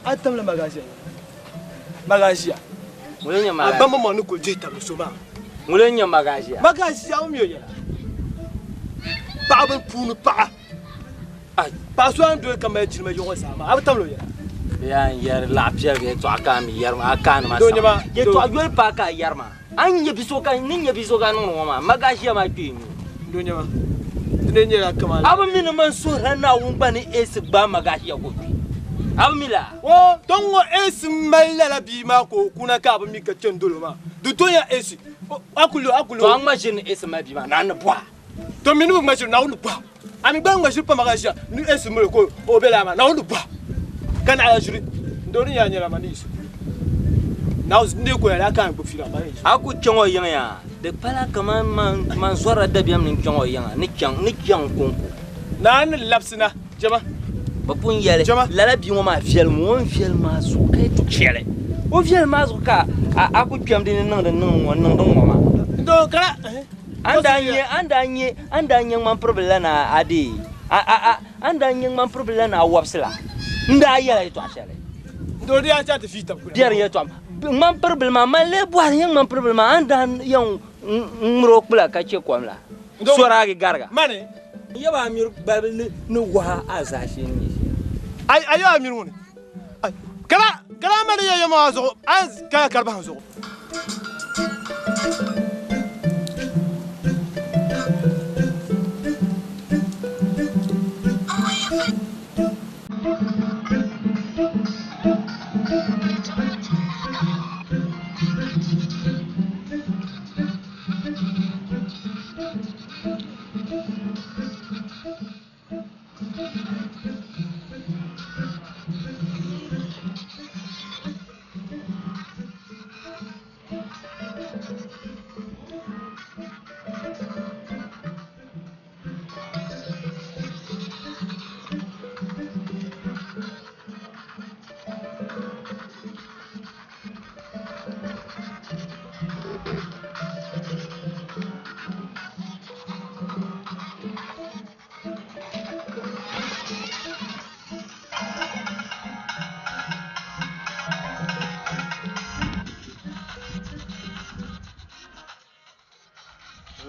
A tamla magaʒia magaʒia. Ŋuni n-nyɛ magaʒia? A ba maŋmaŋ ni kuli dihi tabili so maa. Ŋuni n-nyɛ magaʒia? Magaʒia o mi o yɛla. Paɣaba puuni paɣa. Paɣa so a ni doli ka mali jilima yiŋɔ zaa maa, a bi tamla o yɛla. Bɛ yaa n yɛri laɣ piɛligi yɛtɔɣa ka a mi yɛri maa, a kaani ma sama. Yɛtɔɣa yoli paai ka a yɛri maa. A ni nyɛ bi so ka ni nyɛ bi so ka niŋdi ŋɔ maa, magaʒia maa kpee n-nyɛ o. Doo nyɛma, di lee nyɛla kaman. A bi mi ni man suhirila Naawuni gba ni Eesi gbaai magaʒia ka o kpi? A bi mi laa? O, tɔ ŋ-ŋɔ Eesi m-mali lala bia maa ka o kuna ka a bi mi ka chani doli o maa. Di tonya Eesi, a ku lu, a ku lu. Tɔ a ŋma ʒiri ni Eesi mali bia maa, Naawuni ni bɔh a. Tɔ mi ni bi ŋma ʒiri, Naawuni ni bɔh a. A mi gba ŋma ʒiri pam a ʒiya ni Eesi mali ka o be laa maa, Naawuni ni bɔh a. Ka naɣila ʒiri n-doo din yaa nyɛla ma ni yiɣisi kuli. Naawuni n-dee ko yɛli a ka a ni gbubi fiila ma ni yiɣisi. A ku chaŋ o yiŋ yaa, di pala kaman man zɔrila dabiɛm ni n chaŋ o yiŋa ni chaŋ ni chaŋ kɔŋko. Naa ni labisi na, jɛma. Bɛ pun yɛli, lala bia ŋɔ maa viɛlimi, o ni viɛli maa zuɣu ka yi ti chɛli. O viɛli maa zuɣu ka a ku kpɛm di ni niŋdi niŋ ŋɔ niŋdi ŋɔ maa. N-doo kara. A ni daa nyɛ, a ni daa nyɛ, a ni daa nyɛ ŋmampiribila la ni a deei, a, a, a, a ni daa nyɛ ŋmampiribila la ni a wɔbisi la, n daa yɛla yɛtɔɣ shɛli. N-doo di yaa chaŋ ti fii tab kuli. Biɛri yɛtɔɣa. Ŋmampiribila maa, man lee bɔhiri nyɛ ŋmampiribila maa, a ni daa yɛn ŋmir o kpula ka chɛ kom la, sɔraagi gariga. Mani. N yaba a miri gbalibu ni ni waha a zaashee ni nyɛ shɛli. A yaba a miri ŋuni? Kala, kala a mali ya yɛma zuɣu, a kaya karibahi zuɣu.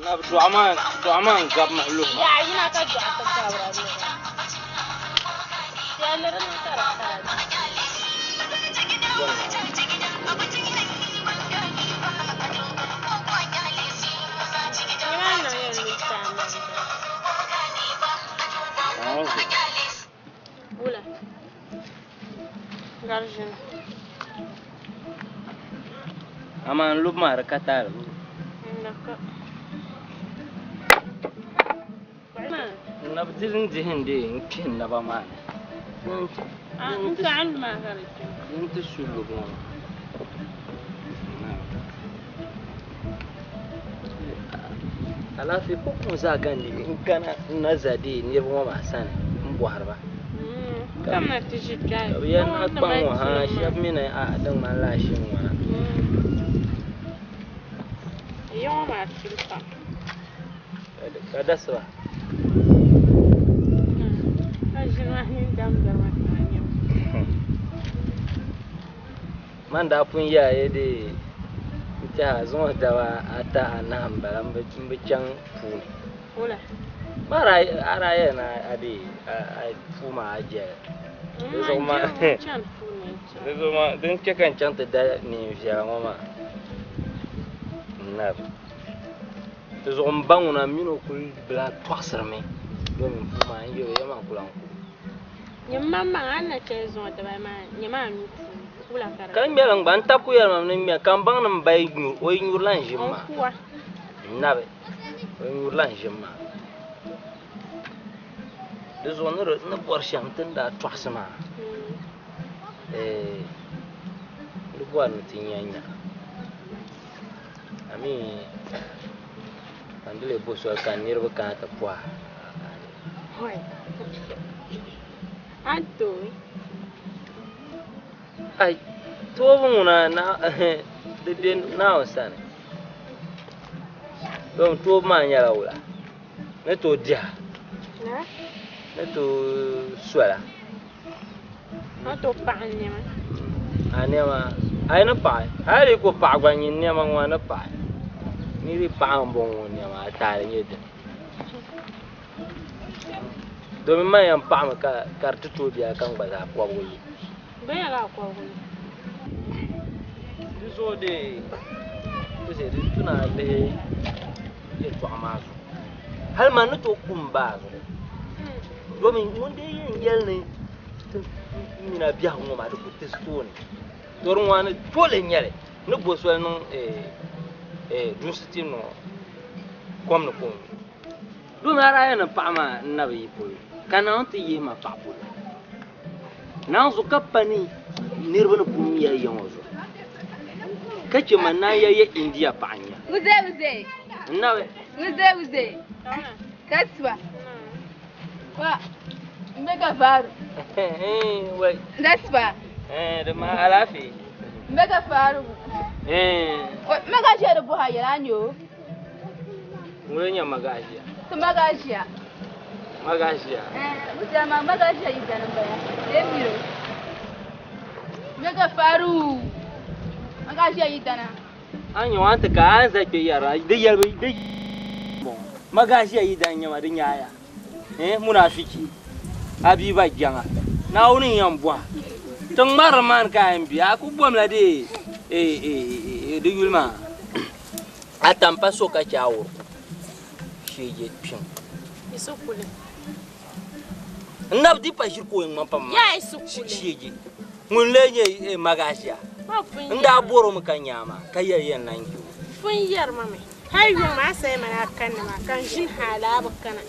Ŋab dɔɣu maa dɔɣu maa n gabi ma luhi ma. Yaɣa yina ka dɔɣu ti gabira luhi. Piɛlli di ni ka di kala. Nimaani na yɛn lu taamani. Ka di ʒini. Amaa n lubu maa di ka taali bee? N di ka. N na bi dili n dihi n dee n kpihi n naba maa ni. N ka n lu maa ka di kpi. Din ti su lubu ŋɔ maa. Alaafee ko kum zaa gandi n kana n na za dee niriba ŋɔ maa sani n bɔhiri ba. Kam na ti ʒi kpɛhi. Ka bɛ yɛli ni kpaŋ ŋɔ ha shɛba mi ni a din ŋmanila a shim ŋwana. Ya ŋɔ maa tuli pam. Ka dasiba. Ka ʒini maa nini damdiri ma ka a nya. Man daa pun yɛla ya dee n tɛha zuŋɔ daba ata anahi m-bala m bi chaŋ puuni. Wula? Ma a daa yɛli ni a dee a puu maa a jɛli. Di zuɣu maa di zuɣu maa din chɛ ka n chaŋ ti da neen viɛla ŋɔ maa n-nabi. Di zuɣu m ba ŋuna m mini o kuli bi lahi tɔɣisirimi domin puu maa n yɛl o ya maa n-ku lahi ku. Nyɛ maŋmaŋ a ni na chɛli zuŋɔ dibali maa nyɛ maa nuu puuni wula ka di Ka n ŋmɛli n gba n tabi ku yɛli ma ni n ŋmɛ ka n baŋ ni m ba yi nyuri o yi nyurila n ʒim maa. O kuwa. N nabi o yi nyurila n ʒim maa. Di zuɣu ni ni bɔri shɛm ti ni daa tɔɣisi maa di bɔri ni ti nya nya. A mi ka n di lee bo soli ka niriba kana ti pɔhi a. A ni tooi. Ai, toobu ŋuna na di be Naawuni sani. Domi toobu maa nyɛla wula? Ni tooi diha, ni tooi sola. Ni tooi paɣi n nɛma. A nɛma, a yi ni paɣi, hali yi ku paɣi gba nyin nɛma ŋɔ a ni paɣi. Ni di paɣi m-bɔŋɔ ŋɔ nɛma, a taali nyɛ dini. Domin man yɛn paɣimi ka di ti tooi biɛla ka n gba zaa kɔbigu lu. Bɛ nyɛla a kɔbigu lu. Di zuɣu dee di tu ni a lihi yɛltɔɣa maa zuɣu. Hali man ni tooi kum ba a zuɣu. Domin ŋun dee yɛn yɛli ni ti mina biɛhigu ŋɔ maa di ku ti tooni. To di ŋɔ ni tooli n-nyɛ li ni bo soli niŋ dunsi ti niŋ kom ni ka o nyu. Domi a daa yɛn ni paɣa maa n-na bi yi polo ka Naawuni ti yihi ma paɣa polo. Naawuni zuɣu ka pa ni niriba ni pun mi ya ya ŋɔ zuɣu ka chɛ ma naan ya ya India paɣa n-nya. Wuze wuze. N-nabi. Wuze wuze. Kasuwa. Wa. Mbe ka faru. Wai. Kasuwa. Di ma alaafee. Mbe ka faru. Magaʒiya di buha yɛla a nyɛ o. Ŋuni nyɛ magaʒiya? Ti magaʒiya. Magaʒiya? Wuze ma magaʒiya yi dani m-bala. Lee miri o. Mbe ka faru. Magaʒiya yi dana. A nyɛ o a ni ti ka a ni za kpe yɛra di yɛlibu di magaʒiya yi dani nyɛ ma di nyaaya. Munafiki a bia ba jaŋa Naawuni n-yɛn bɔha tiŋ ŋmarili maa ni ka a yɛn be a ku bomla di yuli maa a tampa so ka chɛ a wuriku sheeje kpiŋ. N nabi di pa ʒiri ka o yɛn ŋmani pam maa sheeje ŋun lee nyɛ magaʒiya n daa bɔro mi ka nyaa maa ka yɛli yɛn lan je o. Pun yɛri ma mi. Hali yuŋ maa saya mana a kanni maa ka n ʒini ha alaa bi kana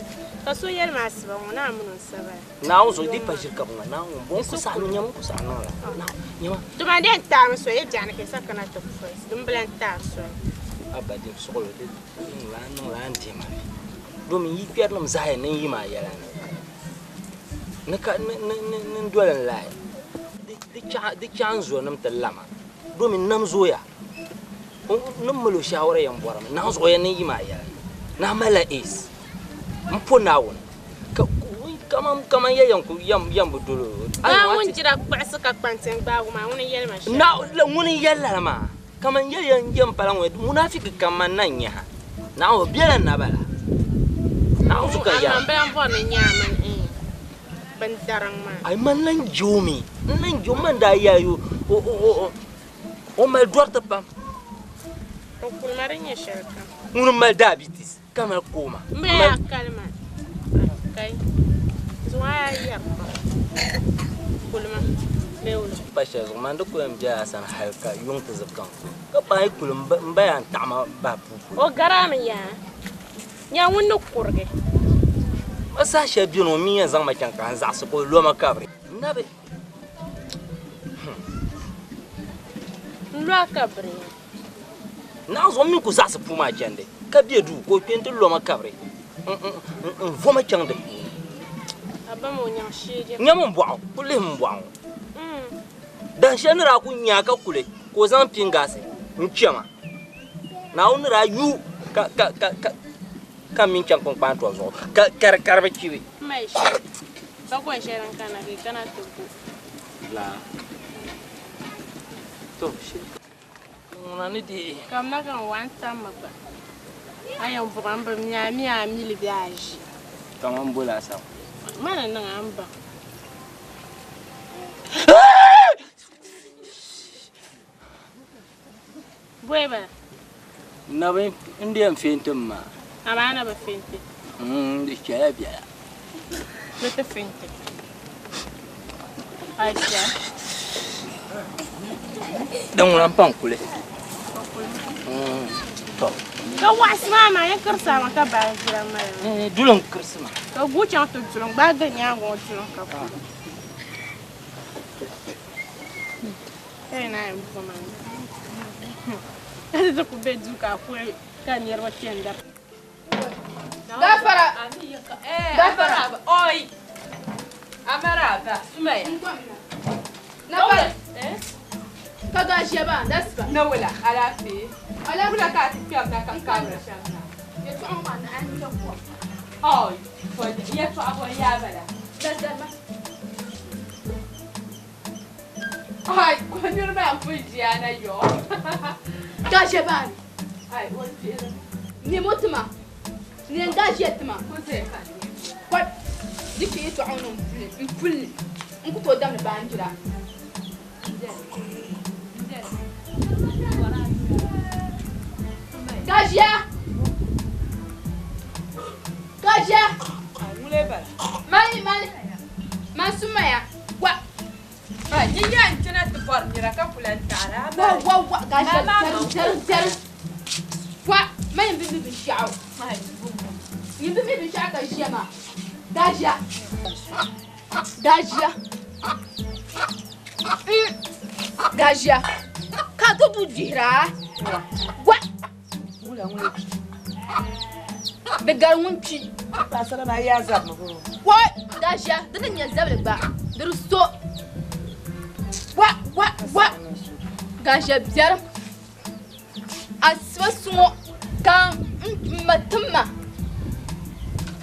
ka so yɛli ma asiba ŋɔ naa mini o sabaya. Naawuni zuɣu di pa ʒiri ka bi ŋma Naawuni ŋun bɔŋɔ ku saɣi ni nyama ku saɣi niŋ la nyama. Tuma di yɛn taami soya biɛɣuni ka yi sa kana ti pɔi din bi lan taai soli. Abba dim suɣulo di niŋla niŋla n dihi ma vi domin yi kpɛrinim zaa yɛn niŋ yi maa yɛla ni ni ka ni ni ni ni n doli n lahi di chaɣ n zonim ti lama domin nam zooya. Ni mali o shawara yɛn bɔrimi naawuni zuɣu yɛn niŋ yi maa yɛla naa malila ace n po Naawuni ka kaman ya yɛn ku yɛn bi doli o. Maa ŋun jira kpaɣisi ka kpanti n gbaagu maa ŋuni n yɛli ma shɛli. Na ŋuni n yɛli lala maa kaman ya yɛn yɛn pala ŋun munafiki kam man na n nyaha Naawuni bela nabala Naawuni zuɣu ka yɛra. Amaa n bi lan bɔri ni nyaa mini bin dariŋ maa. Ai man lan je o mi n lan je o man daa yɛli o o mali dɔriti pam. O kulima din nyɛ shɛli kam. Ŋuni mali diabetes ka mali kooma. M bɛ yaa kalima. Kai. Zuɣu a yaa yɛri pam. Kulima. Pa shɛli zuɣu man di ku yɛn bela a sani hali ka yuŋ ti zibi ka n kuli. Ka paai kuli m ba yaa n-taɣi ma bahi puu polo. O garami yaa. Nya ŋun ni kurigi. Ma saha shɛli beni o mi yɛn zaŋ ma chaŋ ka n zaɣisi ka o lo ma kabiri. N na bi. N lo a kabiri yaa. Naɣ zuɣu m mi ku zaɣisi puu maa chandi ka be duu ka o kpe nti lo ma kabiri n vo ma chaŋ di puuni. A ba ma o nyaŋ sheegi. Nyam m bɔɣu, ku lihim m bɔɣu ŋɔ. Dahin shɛli ni daa ku nya a ka kuli ka o zaŋ pingaasi n-chɛ ma. Naawuni ni daa yu ka ka ka ka ka m mini chaŋ kpunkpaan tɔbu zuɣu ka ka di ka di bi chibi. M mali shɛli, bakɔi shɛli n kana ka yi kana ti gu. Laa. To shit. Ŋuna ni deei. Kamina ka n wa n-tam mi gba. A yɛn buɣi m bi mi a mi a mili bee a ʒi. Kaman bo laasabu. Ma ni niŋ a m baŋ. Bɔi bala. Nabi n di yɛn fɛnti m maa. Amaa a na bi fɛnti. Di chɛla biɛla. Di ti fɛnti. Aisha. Din ŋuna m-pa n kuli. Tɔ. Ka waɣisi maa maa yɛn kirisi a ma ka baanjira mali ma. Duli n kirisi ma. Ka guui chaŋ ti duli n gbaai gili nyaaŋa ŋɔ duli ka kuli. Gafara! Gafara! Oi! Amaraba, Sumaya. Nafara. Ka gaʒiya ba, dasiba. Nawala, alaafee. Wula ka a ti kpɛri na ka kabiri shɛm na. Yɛltɔɣa ŋɔ maa ni a ni kom. Oi, yɛltɔɣa bɔ yaa bala. Dadarima. Ai, ko niriba maa n-pun ʒiya na yɔ. Gaʒiya ba ni. Ai, o dihiri. Nɛmo tima. Neen gaʒiya tima. Ko zaya ka n nɛmo. Ko di chɛ yɛltɔɣa ŋɔ ni m puli li. N ku tooi damdi baanjira. Gaʒiya! Gaʒiya! Mali mali man Sumaya wa. Yi nya n chana ti bɔri nira ka ku lan taɣiri a Wa wa wa gaʒiya zɛri zɛri wa ma yin bi mi binshɛɣu yin bi mi binshɛɣu ka ʒiya maa gaʒiya gaʒiya gaʒiya ka do du dihira wa di gari ŋun kpi wa gaʒiya di ni nyɛ zabili gba di di so wa wa wa gaʒiya biɛrim asiba suŋɔ ka n ma tim ma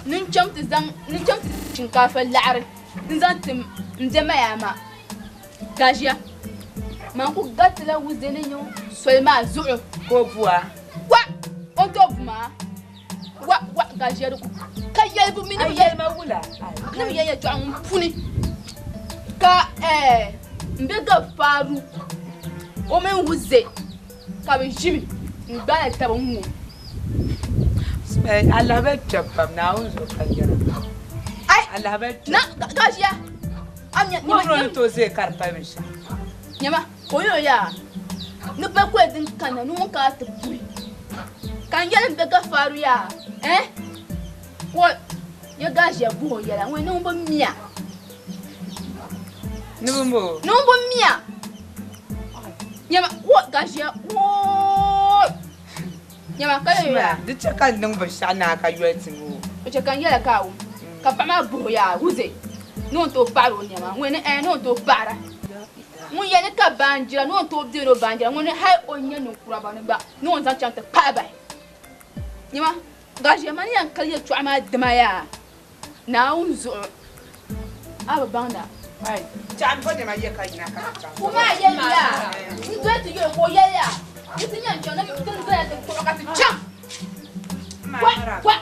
ni n chaŋ ti zaŋ ni n chaŋ ti shinkaafa laɣiri n zaŋ ti n bɛ ma yaa maa gaʒiya man ku garitila wuze ni nyɛ soli maa zuɣu ka o bua wa o ni tooi bu maa wa wa gaʒiya di ku ka yɛlibu mi ni bi yɛli ni bi yɛli yɛltɔɣa ŋun puni ka n bɛ gabi faaru o mini wuze ka bi ʒimi n gbaai taba n ŋɔ. Alahibali kpɛbu pam Naawuni zuɣu ka yɛra. Ai! Alahibali kpɛbu. Na gaʒiya. Ŋɔ ni tooi zaya ka di pali binshɛɣu. Nyama ka o yɛl o yaa ni bakɔi din kanna ni ŋun kana ti puhi ka n yɛli n be Gafaaru yaa eh ka ya gaʒiya buhi o yɛla ŋun ni ŋun bi miya. Ni bi mi o. Ni ŋun bi miya. Nyama wo gaʒiya woo nyama ka yɛl o yaa. Di chɛ ka n niŋ binshɛɣu naai ka yoli ti ŋɔ. O chɛ ka n yɛla ka a wum ka paɣa maa buhi o yaa wuze ni o ni tooi paɣiri o nɛma ŋun ni eh ni o ni tooi paɣira. Ŋun yɛli ni ka baanjira ni o ni tooi bɛ ni o baanjira ŋun ni hali o ni nyɛ ninkura ni gba ni o ni zaŋ chaŋ ti kpahi bahi. Nyama, gaʒiɛmani yɛn kali yɛltɔɣa maa dima yaa Naawuni zuɣu a bi baŋda. Ka maa yɛli yaa n doli ti yoli ka o yɛli yaa ni ti yɛn chaŋ ni ti ni doya ti kpuɣi ka ti chaŋ. Wa wa.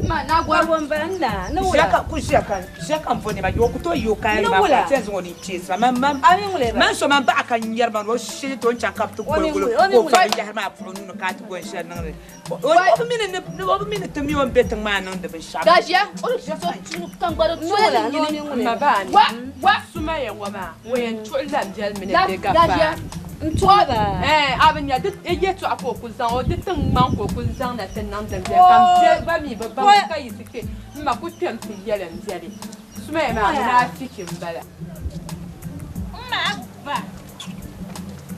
Ma na gwa bomba na na wula. Shaka ku shaka shaka mfoni ma yo kuto yo kai ma ka tenzi ngoni chesa ma ma man so man ba ka nyar man wo shi to ncha ka to golo golo ko fa ya ma fu nu ka to go sha nan re o mi ne o mi ne tumi on betin ma nan da bin sha Gajiya o so tu kan gbado tu la ni ma ba ni wa wa suma ye wa ma wo yen tu la jel mi ne de ga fa Ntoba. Eh, abin ya duk ye to afo ku zan o dit man ko ku zan na ten nan dem kam je ba mi ba ba ka yi sike ma ku tem ti yelen jeli suma ma na fikin bala ma ba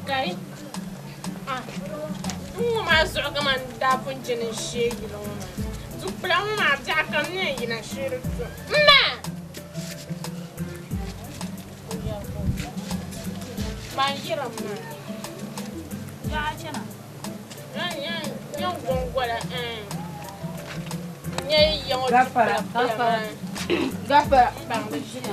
kai ah ma zo ga man da fun jinin shegi lo ma duk plan ma ja kam ne yina shiru ma Man yira ma. Ya chena. Yan yan yan gongola eh. Nye yan o Gafara. Gafara. Gafara. Bang de jina.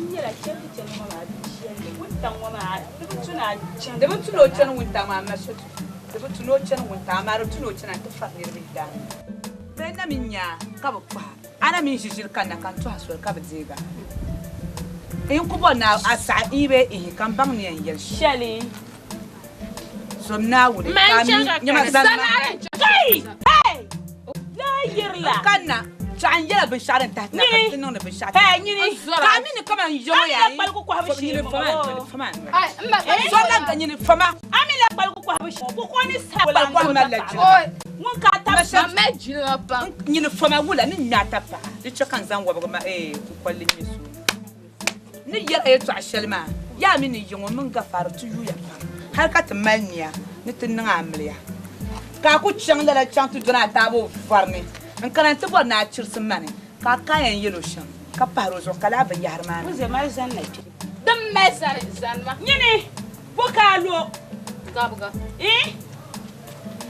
Nyela chelu chelu ma di wuntan wa ma tuna da bin tuno chen wuntan ma ma shotu da bin tuno chen wuntan ma tuno chen an tafar ne bi da be na min nya ka ba kwa ana min jijir kan na kan to hasol ka ba zega in ku bo na asa ibe eh kan bang ne yel shali som na wuri ka mi nyama zan kai hey la yirla kanna chan yela bin sharan ta na ka tinno ne bin sharan hey nyini ka mi ni kama yo ya ni kpal ko ha shi ni fama fama ai amma so la ga nyini fama ami la kpal ko ha shi ko ko ni sa kpal ko ma la ji mun ka ta ma ji na pa nyini fama wula ni nya ta pa di chokan zan wa ba ma eh ku kwalli ni su ni yɛra yɛltɔɣa shɛli maa yaa mi ni yiŋɔ min gafari ti yuya pam hali ka ti mali nia ni ti niŋ amiliya ka a ku chaŋ lala chaŋ ti dɔna a taabo vari ni n kana ti bɔri ni a chirisi mani ka a ka yɛn yɛl o shɛm ka pahari o zuɣu ka laa binyahari maa ni. Din mali sani zani ma. Nyini bo ka a lo. Gabiga. Eh?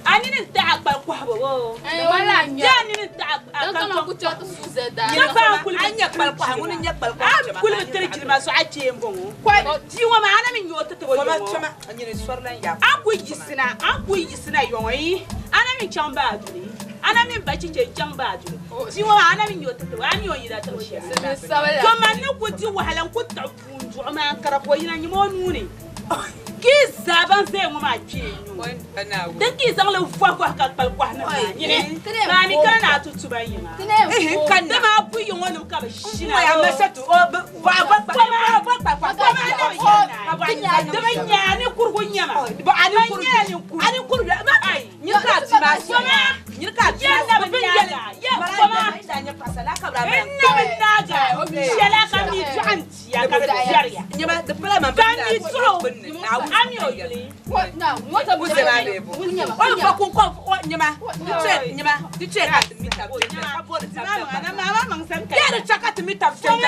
A nini n taɣa kpali kɔhibu wo. Ya nini n taɣa a kan ku chaŋ ti su zɛ daa. Ya fa kuli a nya kpali kɔhi ŋuni n nya kpali kɔhi a kuli bi tiri jilima zuɣu a chee n bɔŋɔ. Bia ŋɔ maa ana mi nyɛ o ti tibo fama yɔŋɔ. chama nyini sɔri lan yaa. An ku yiɣisina an ku yiɣisina yɔŋɔ yi ana mi chaŋ baa duli ana mi ba chiche n chaŋ baa duli bia ŋɔ maa ana mi nyɛ o ti tibo a mi o yina tibo shɛli. Sabila. To man ni ku di wahala n ku taɣi puun duɣu maa n kara ka o yina nyima o nuu ni. Ki zaban zaya ŋɔ maa kpee nyu. Din ki zaŋ li vɔhi vɔhi ka kpali kɔhi nim maa nyini. Maa mi kana na ti tuba yiŋa. Di maa bu yiŋɔ nim ka bi shina. N ya masatu o ba ba ba ba ba ba Di bi nyaa ni kurigu nyɛma. ba ani kuru Ba nyaa ni kurigu. ani kuru ma nyini ka ti ma Fama. nyini ka ti Yɛ na bi naaga. Yɛ fama. N na bi naaga. Shɛla ka mi dɔɣi n tia ka di biɛriya. nyɛma di pala ma Ka mi dɔɣi o. A mi o yuli. Na mota o zɛ maa bee bo o fa kun ko o nyɛma di che nyɛma di che ka ti mi tab ka bo di tab tab ya di che ka ti mi tab tab ka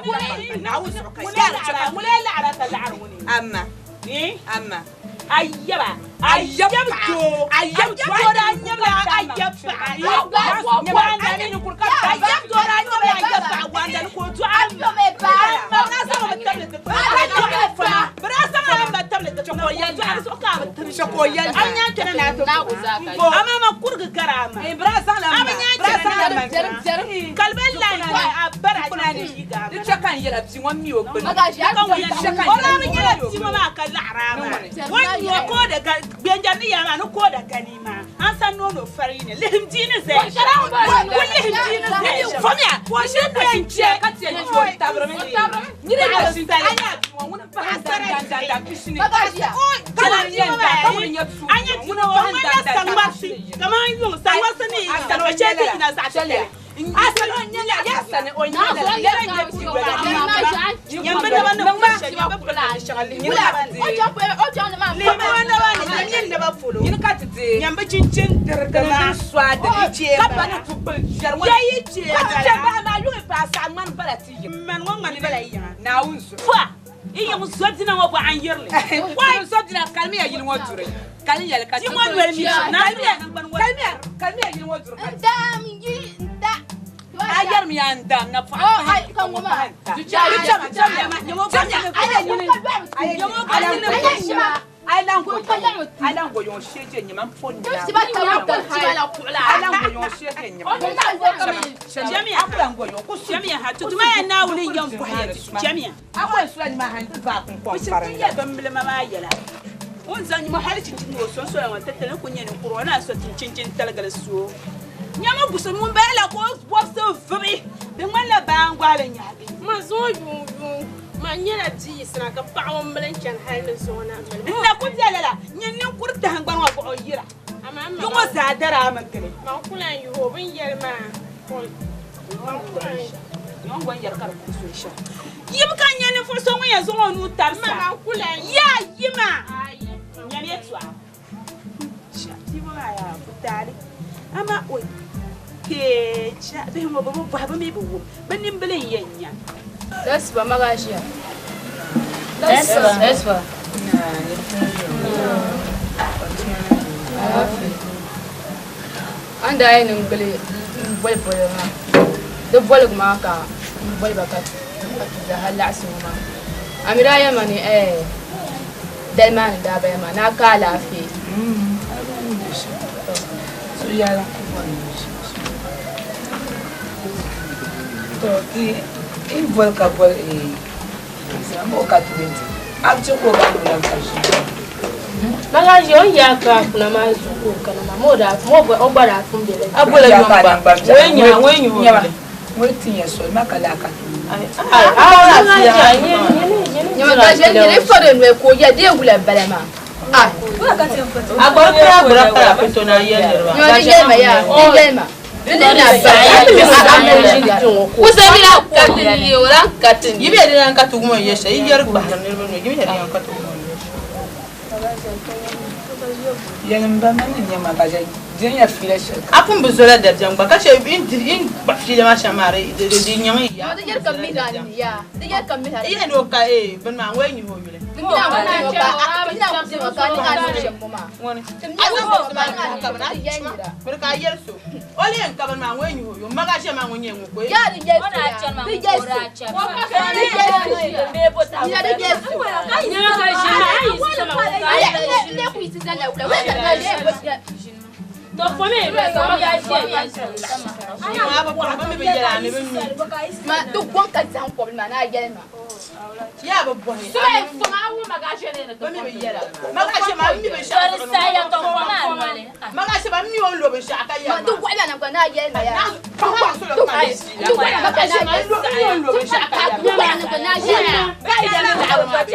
bo di na wo sɔrɔ ka ya di che ka Ŋuni laɣara ka laɣari ŋuni. amma amma Ayyaba. Ayyab doo. Ayyab doo daa nyɛla ayyab paɣa. Ayyab doo daa nyɛla ayyab paɣa wandani ka o dɔɣi amma. Bɛ daa zaŋ mi tabili dikpuni. Bɛ daa dɔɣi fama. Bɛ daa zaŋ mi tabili dikpuni. Ka o dɔɣi zuɣu ka a bi tiri. A nyaa kpɛna na a ti ku. Amaa ma kurigi gari a ma. bra zaŋ la A bi nyaa kpɛna na a ti ku. Kaliba layi a bara a yi ga. di che ka n yɛla bia ŋɔ mi o gbuni O daa bi nyɛla bia ŋɔ maa ka laɣiri a maa. O nyɛ ko da ga gbenja ni yaa maa ni ko da gani maa. An san nono fari ne lihim diini zaya. Ko lihim diini zaya. fɔmiya Ko shi bɛn chɛ. ka tiɛ ni o tabiri mi nyini ka si a nya bia ŋɔ ŋuni pahi dan dan dan dan kishini ka na yɛn da ka ŋuni nyɛ su An nyɛ ŋuni o ŋmani la saŋmarisi kaman yuŋ saŋmarisi ni yi sani o chɛ ti yina zaɣ titali. asani o nyɛla ya sani o nyɛla Yɛla nyɛ Nyɛmbi naba ni shɛli nyɛmbi pula shɛŋa lihi naba ni. Lihi naba ni nyɛmbi naba polo. nyini ka ti dee Nyɛmbi chinchin dirigi maa. diri sɔa diri chee ka bala. pa ni tukpili jɛri ŋɔ Ya yi chee ka ti bala. chɛ bahi maa yuŋi paai saɣa ŋmani bala ti yiŋ Mani ŋɔ ŋmani bala yiŋa. Naawuni zuɣu Pua! I yiŋ zobdina ŋɔ bɔɣu n yirili. wai zobdina kalimiya yili ŋɔ duri kalin yɛli ka Ti ŋɔ noli mi kalimiya kalimiya kalimiya yili ŋɔ duri ka Ndam yi nda. a yɛrimi yaa n dam na pɔɣa Oh, ai kan ŋɔ maa. di chama chamiya chamiya ala nyini Ala shima. Ai lan go ai lan go yon sheje nyima pon na. Ai lan go yon sheje nyima. Jami'a Akulan go yon ku Jami'a ha tutuma ya naawuni yɛn bɔhi ya ti jami'a. Akwan sula nyima han ti va kun kon Bisi farin. ti yɛ bimbilima maa yɛla. O ni zaŋ nyima hali chinchin o sonsoya ŋɔ ti tili ku nyɛ ninkuri o na so tin chinchin taligili so. Nyama gusi ŋun bala la ka o bɔbisi vibi di ŋmanila baangɔɣili nyaagi. Ma zuŋɔ yuun yuun ma nyɛla bia yiɣisina ka paɣa ŋun bili n chani hali ni zuŋɔ na mili. N na ku bela la nyin ninkuri tahingbani ŋɔ buɣu yira. Amaa Di ŋɔ zaa dari a mi gili. Man ku lan yuhi o bin yɛli maa man ku lan Nyɔŋ gba n yɛri ka di ku so shɛm. Yim ka n nyɛ ninvuɣu so ŋun yɛn zaŋ o nuu tabi Ma sa. man ku lan Yaa yima. Ayi. Nyam yɛltɔɣa. Piibu maa yaa ku taali. Ama oi kee cha bihi ŋɔ bi bi bɔhi bi mi bi wum bi nimbili n yɛn nya. Lesiba magajiya. Lesiba. Lesiba. An daa yɛn niŋ gili n boli boli maa di boligi maa ka n boli ba ka ti zaa laɣasi ŋɔ maa a mi daa yɛlima ni dali maa ni daa bala maa ni a ka alaafee. To ti in bol ka bol e mo ka 20. Ab che ko ba mo ka shi. Magaji o ya ka kuna ma zuku kana ma mo da mo o gba da fun bele. A bola yom ba. We nya we nyu Nyama. Mo ti nya so ma ka la ka. Ai a Nyama gaji ni fɔri nɔ ko yɛ den wula bala maa. Ah. A gbɔrɔ kura gbɔrɔ kura ko to na yɛ niriba. Nyama di yɛlima yaa di yɛlima. Di ni na Kusabila katini ye o la katini. Yi bɛ din ka tugu mo yɛ shɛ i yɛri gbahiri niriba nɔ yi bɛ din ka tugu mo yɛ shɛ. Yɛlim ba ma ni nyama ka je den ya fila shɛ. A kun bi zola dabiɛm gba ka chɛ in di in gba fiila maa shɛm maa di di di nyaŋ i ya. Di yɛri ka mi na ni yaa di yɛri ka mi na. I yɛ n'o ka ee bini maa ŋɔ nyi o yuli. Mina ŋun ka mina ŋun ka ni ka ni shɛm mo maa. Ŋɔni. A A zaŋ bɔbsi maa ni ka bini a bini ka a yɛli so o le yɛn ka bini maa ŋɔ nyi o yuli maga shɛ maa ŋɔ nyɛ ŋɔ ko. Yaa di yɛli so yaa di yɛli so. Di yɛli so. Nya di yɛli so. Ne ku yi sisan la wula wula ka na le To fo me be so ya je. Maa bi bɔhi bi mi bi yɛli a ni bi mi. Ma di gɔn ka zaŋ kɔbili maa n'a yɛli ma. Yaa bi bɔhi. So ye fama awu magaji ne Bi mi bi yɛla. Maga shɛ maa mi bi shɛɣu. Sori saya to fo ma nɔli. Maga shɛ maa mi o lo bi shɛɣu ka Ma yɛli di ma. wɔɣila na gba n'a yɛli ma yaa. Di wɔɣila na gba n'a yɛli ma. Di wɔɣila na gba n'a yɛli ma.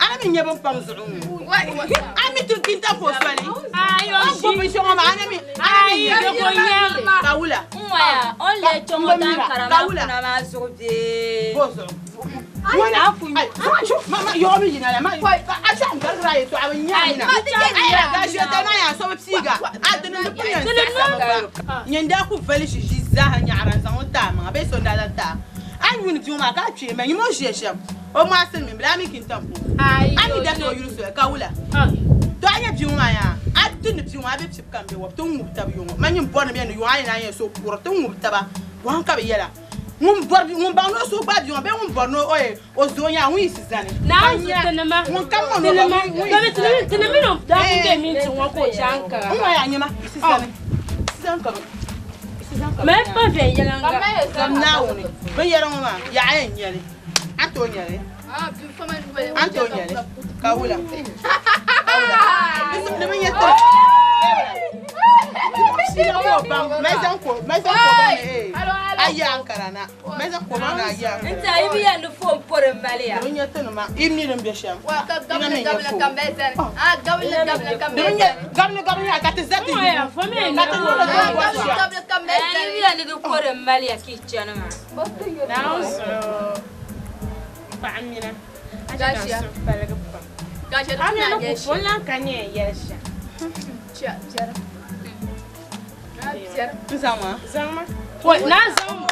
Ana mi nyɛ bin pam zuɣu ŋɔ a mi ti kinta fo soli an gbubi binshɛŋa maa ana mi ana mi nyɛ ka wula Nwaya, o le chɔŋɔ dan karama kuna maa zuɣu bee. Bo zuɣu wala ai ma ma yɔɣɔ mi yina la ma a shɛm garigira a yɛltɔɣa bi nyaami na a yɛrɛ gashi ta na yaa so bi piiga a dini ni pun yɛn saɣasa mi gba nyin daa ku vali ʒi ʒi zaaha nyaɣara n zaŋ o taa maŋa bee so n daa zaŋ taa a yuuni bia ŋɔ maa ka a kpee ma nyima o ʒiya shɛm o maasiri mi bila a mi kintam po a mi da ti o yuli soya ka wula to a nyɛ bia ŋɔ maa yaa a ti ni bia ŋɔ a be pibi kam be wɔ ti ŋubi taba yuŋɔ ma nyin bɔri ni bɛ ni yuŋɔ a yi na yɛn so kuri ti ŋubi taba bɔhim ka bi yɛla ŋun bɔri ŋun baŋ ni o suhu gbaai bia ŋɔ bee ŋun bɔri ni o ye o zoo nyaa ŋun yiɣisi zani Na zu tinima. ŋun kam ŋɔ ni o Tinima. ŋun yiɣisi zani Tinima no da ku be min ti ŋɔ ko chan ka. n ŋɔ yaa nyɛma yiɣisi zani yiɣisi zani ka bi yiɣisi zani ka bi Ma pa viɛnyɛliŋga. Kam naawuni binyɛra ŋɔ maa yaɣa yɛn nyɛli a tooi nyɛli an tooi nyɛli ka wula ka wula ni bi nyɛ tiri ayi ankara na mɛ zaŋ ko baŋ na ayi ankara Nti a yi bi yɛn ni foon pori mali ya. ni bi nyɛ tinima i mi din bɛ shɛm Ka i na gabili mi nyɛ gabili fo ka mɛ zani. Ah gabili gabili ka ni bi mɛ nyɛ zani. gabili gabili yaa ka ti za ti Nwaya, fo me ka ti niŋdi ti ni bɔri Gabili shɛm gabili ka mɛ A yi zani. bi yɛn ni di pori mali ya ka i chani maa. Na zuɣu paɣa mina. A chɛ ka n Gashi. suhu paligi pam. Gashi A di mi na ni ku yɛ fo n lan ka ni yɛn yɛli shɛm. Chia biɛri. Ah biɛri. n zaŋ maa Zaŋ ma. Na zaŋ ma.